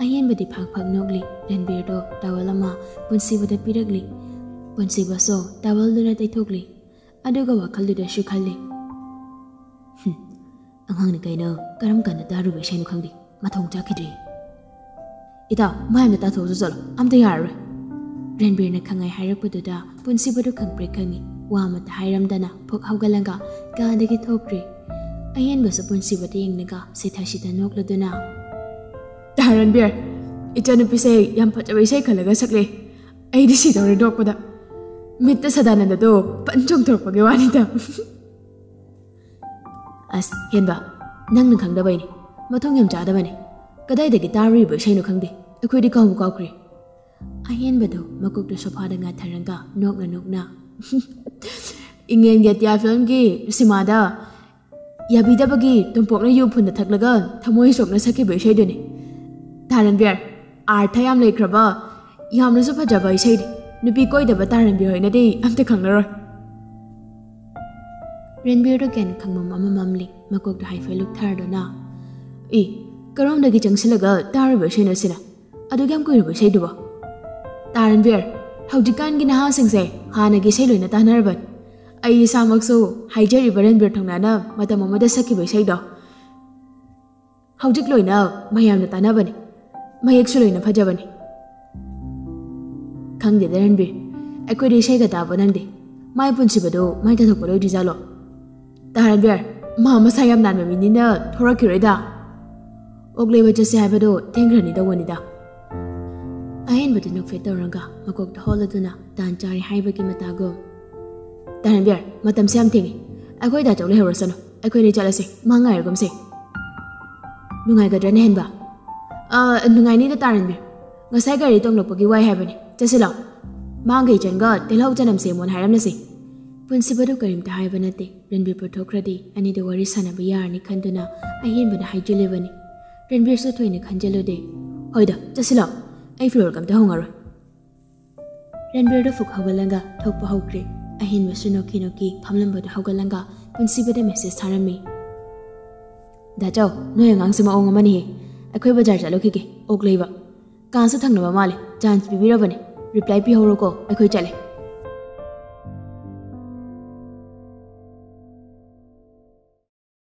ꯑꯍꯦꯟꯕꯗꯤ ꯐꯥꯛ ꯐꯥꯛ ꯅꯣꯛꯂꯤ꯫ ꯔꯟꯕꯤꯔꯗꯣ ꯇꯥꯋꯦꯜ ꯑꯃ ꯄꯨꯟꯁꯤꯕꯗ ꯄꯤꯔꯛꯂꯤ꯫ ꯄꯨꯟꯁꯤꯕꯁꯨ ꯇꯥꯋꯦꯜꯗꯨꯅ ꯇꯩꯊꯣꯛꯂꯤ꯫ ꯑꯗꯨꯒ ꯋꯥꯈꯜꯗꯨꯗꯁꯨ ꯈꯜꯂꯤ, "ꯍꯨꯝ, ꯑꯉꯥꯡꯅꯤ ꯀꯩꯅꯣ, ꯀꯔꯝ ꯀꯥꯟꯗ ꯇꯥꯔꯨꯕ ꯏꯁꯩꯅꯣ ꯈꯪꯗꯦ, ꯃꯊꯣꯡ ꯆꯥꯈꯤꯗ꯭ꯔꯦ꯫ ꯏꯇꯥꯎ, ꯃꯥꯏ ꯑꯝꯇ ꯇꯥꯊꯣꯛꯎꯆꯣ ꯆꯠꯂꯣ, ꯑꯝꯇ ꯌꯥꯔꯔꯣꯏ꯫" ꯔꯟꯕꯤꯔꯅ ꯈꯪꯉꯥꯏ ꯍꯥꯏꯔꯛꯄꯗꯨꯗ ꯄꯨꯟꯁꯤꯕꯗꯨ ꯈꯪꯄ꯭ꯔꯦꯛ ꯈꯪꯉꯤ꯫ ꯋꯥ ꯑꯃꯠꯇ ꯍꯥꯏꯔꯝꯗꯅ ꯐꯨꯛ ꯍꯧꯒꯠꯂꯒ ꯀꯥꯗꯒꯤ ꯊꯣꯛꯈ꯭ꯔꯦ꯫ ꯑꯍꯦꯟꯕꯁꯨ ꯄꯨꯟꯁꯤꯕꯗ ꯌꯦꯡꯂꯒ ꯁꯤꯊ ꯁꯤꯊ ꯅꯣꯛꯂꯗꯨꯅ, "ꯇꯥ ꯔꯟꯕꯤꯔ, ꯏꯆꯟꯅꯨꯄꯤꯁꯦ ꯌꯥꯝ ꯐꯖꯕ ꯏꯁꯩ ꯈꯜꯂꯒ ꯁꯛꯂꯦ꯫ ꯑꯩꯗꯤ ꯁꯤꯗꯧꯔꯦ ꯅꯣꯛꯄꯗ꯫ ꯃꯤꯠꯇ ꯁꯗꯥꯅꯟꯗꯗꯣ ꯐꯟ ꯆꯣꯡꯊꯣꯔꯛꯄꯒꯤ ꯋꯥꯅꯤꯗ꯫" "ꯑꯁ, ꯍꯦꯟꯕ, ꯅꯪꯅ ꯈꯪꯗꯕꯩꯅꯦ꯫ ꯃꯊꯣꯡ ꯌꯥꯝ ꯆꯥꯗꯕꯅꯦ꯫ ꯀꯗꯥꯏꯗꯒꯤ ꯇꯥꯔꯨꯔꯤꯕ ꯏꯁꯩꯅꯣ ꯈꯪꯗꯦ꯫ ꯑꯩꯈꯣꯏꯗꯤ ꯀꯥꯎꯕꯨ ꯀꯥꯎꯈ꯭ꯔꯦ꯫" ꯑꯍꯦꯟꯕꯗꯣ ꯃꯀꯣꯛꯇꯨ ꯁꯣꯐꯥꯗ ꯉꯥꯊꯔꯒ ꯅꯣꯛꯅ ꯅꯣꯛꯅ, "ꯏꯪꯂꯦꯟꯒꯤ ꯑꯇꯤꯌꯥ ꯐꯤꯂꯝꯒꯤ ꯁꯤꯃꯥꯗ ꯌꯥꯕꯤꯗꯕꯒꯤ ꯇꯣꯝꯄꯣꯛꯅ ꯌꯨ ꯐꯨꯟꯗ ꯊꯛꯂꯒ ꯊꯃꯣꯏ ꯁꯣꯛꯅ ꯁꯛꯈꯤꯕ ꯏꯁꯩꯗꯨꯅꯤ꯫ ꯇꯥ ꯔꯟꯕꯤꯔ, ꯑꯥꯔꯊ ꯌꯥꯝ ꯂꯩꯈ꯭ꯔꯕ, ꯌꯥꯝꯅꯁꯨ ꯐꯖꯕ ꯏꯁꯩꯅꯤ꯫ ꯅꯨꯄꯤ ꯀꯣꯏꯗꯕ ꯇꯥ ꯔꯟꯕꯤꯔ ꯍꯣꯏꯅꯗꯤ ꯑꯝꯇ ꯈꯪꯂꯔꯣꯏ꯫" ꯔꯟꯕꯤꯔꯗꯣ ꯒ꯭ꯌꯥꯟ ꯈꯪꯕꯝ ꯑꯃ ꯃꯝꯂꯤ꯫ ꯃꯀꯣꯛꯇ ꯍꯥꯏꯐꯦꯠ ꯂꯨꯞꯊꯔꯗꯨꯅ, "ꯏ, ꯀꯔꯣꯝꯗꯒꯤ ꯆꯪꯁꯤꯜꯂꯒ ꯇꯥꯔꯨꯕ ꯏꯁꯩꯅꯣ ꯁꯤꯅ? ꯑꯗꯨꯛ ꯌꯥꯝ ꯀꯨꯏꯔꯕ ꯏꯁꯩꯗꯨꯕꯣ? ꯇꯥ ꯔꯟꯕꯤꯔ, ꯍꯧꯖꯤꯛꯀꯥꯟꯒꯤ ꯅꯍꯥꯁꯤꯡꯁꯦ ꯍꯥꯟꯅꯒꯤ ꯏꯁꯩ ꯂꯣꯏꯅ ꯇꯥꯅꯔꯕꯅꯤ꯫ ꯑꯩ ꯏꯁꯥꯃꯛꯁꯨ ꯍꯥꯏꯖꯔꯤꯕ ꯔꯟꯕꯤꯔ ꯊꯧꯅꯥꯅ ꯃꯇꯝ ꯑꯃꯗ ꯁꯛꯈꯤꯕ ꯏꯁꯩꯗꯣ, ꯍꯧꯖꯤꯛ ꯂꯣꯏꯅ ꯃꯌꯥꯝꯅ ꯇꯥꯟꯅꯕꯅꯤ, ꯃꯌꯦꯛꯁꯨ ꯂꯣꯏꯅ ꯐꯖꯕꯅꯤ꯫ ꯈꯪꯗꯦꯗ ꯔꯟꯕꯤꯔ, ꯑꯩꯈꯣꯏꯗꯤ ꯏꯁꯩꯒ ꯇꯥꯕ ꯅꯪꯗꯦ꯫ ꯃꯥꯏ ꯄꯨꯟꯁꯤꯕꯗꯣ ꯃꯥꯏ ꯊꯥꯗꯣꯛꯄ ꯂꯣꯏꯗ꯭ꯔꯤꯖꯥꯠꯂꯣ? ꯇꯥ ꯔꯟꯕꯤꯔ, ꯃꯥ ꯃꯁꯥ ꯌꯥꯝ ꯅꯥꯟꯕ ꯃꯤꯅꯤꯅ ꯊꯣꯔꯛꯈꯤꯔꯣꯏꯗ꯫ ꯑꯣꯛ ꯂꯩꯕ ꯆꯠꯁꯦ ꯍꯥꯏꯕꯗꯣ ꯊꯦꯡꯈ꯭ꯔꯅꯤ ꯇꯧꯕꯅꯤꯗ꯫ ꯑꯍꯦꯟꯕꯗꯨ ꯅꯣꯛꯐꯦꯠ ꯇꯧꯔꯒ ꯃꯀꯣꯛꯇ ꯍꯣꯜꯂꯗꯨꯅ ꯇꯥꯟ ꯆꯥꯔꯦ ꯍꯥꯏꯕꯒꯤ ꯃꯇꯥꯒꯨꯝ꯫ ꯇꯥ ꯔꯟꯕꯤꯔ, ꯃꯇꯝꯁꯦ ꯌꯥꯝ ꯊꯦꯡꯉꯤ꯫ ꯑꯩꯈꯣꯏ ꯗꯥꯆꯧ ꯂꯩꯍꯧꯔꯁꯅꯨ꯫ ꯑꯩꯈꯣꯏꯅꯤ ꯆꯠꯂꯁꯤ꯫ ꯃꯥ ꯉꯥꯏꯔꯒꯨꯝꯁꯤ꯫ ꯅꯨꯡꯉꯥꯏꯒꯗ꯭ꯔꯅꯦ ꯍꯦꯟꯕ? ꯑ, ꯅꯨꯡꯉꯥꯏꯅꯤꯗ ꯇꯥ ꯔꯟꯕꯤꯔ꯫ ꯉꯁꯥꯏ ꯒꯥꯔꯤ ꯇꯣꯡꯂꯛꯄꯒꯤ ꯋꯥꯏ ꯍꯥꯏꯕꯅꯤ꯫ ꯆꯠꯁꯤ ꯂꯥꯎ꯫ ꯃꯥꯡꯒꯩ ꯆꯟꯒ ꯇꯤꯜꯍꯧ ꯆꯅꯝ ꯁꯦꯝꯃꯣꯅ ꯍꯥꯏꯔꯝꯂꯁꯤ꯫ ꯄꯨꯟꯁꯤꯕꯗꯨ ꯀꯔꯤꯝꯇ ꯍꯥꯏꯕ ꯅꯠꯇꯦ꯫ ꯔꯟꯕꯤꯔ ꯄꯨꯊꯣꯛꯈ꯭ꯔꯗꯤ ꯑꯅꯤꯗꯨ ꯋꯥꯔꯤ ꯁꯥꯟꯅꯕ ꯌꯥꯔꯅꯤ ꯈꯟꯗꯨꯅ ꯑꯍꯦꯟꯕꯅ ꯍꯥꯏꯖꯤꯜꯂꯤꯕꯅꯤ꯫ ꯔꯟꯕꯤꯔꯁꯨ ꯊꯣꯏꯅ ꯈꯟꯖꯤꯜꯂꯨꯗꯦ꯫ ꯍꯣꯏꯗ, ꯆꯠꯁꯤ ꯂꯥꯎ꯫ ꯑꯩ ꯐꯤꯔꯣꯜ ꯀꯝꯇ ꯍꯣꯡꯉꯔꯣꯏ꯫ ꯔꯟꯕꯤꯔꯗꯨ ꯐꯨꯛ ꯍꯧꯒꯠꯂꯒ ꯊꯣꯛꯄ ꯍꯧꯈ꯭ꯔꯦ꯫ ꯑꯍꯦꯟꯕꯁꯨ ꯅꯣꯛꯈꯤ ꯅꯣꯛꯈꯤ ꯐꯝꯂꯝꯕꯗꯨ ꯍꯧꯒꯠꯂꯒ ꯄꯨꯟꯁꯤꯕꯗ ꯃꯦꯁꯦꯖ ꯊꯥꯔꯝꯃꯤ꯫ ꯗꯥꯆꯧ, ꯅꯣꯏ ꯑꯉꯥꯡꯁꯦ ꯃꯑꯣꯡ ꯑꯃꯅꯤꯍꯦ꯫ ꯑꯩꯈꯣꯏ ꯕꯖꯥꯔ ꯆꯠꯂꯨꯈꯤꯒꯦ, ꯑꯣꯛ ꯂꯩꯕ꯫ ꯀꯥꯟꯁꯨ ꯊꯪꯅꯕ ꯃꯥꯜꯂꯦ, ꯆꯥꯟꯁ ꯄꯤꯕꯤꯔꯕꯅꯦ꯫ ꯔꯤꯄ꯭ꯂꯥꯏ ꯄꯤꯍꯧꯔꯣꯀꯣ, ꯑꯩꯈꯣꯏ ꯆꯠꯂꯦ꯫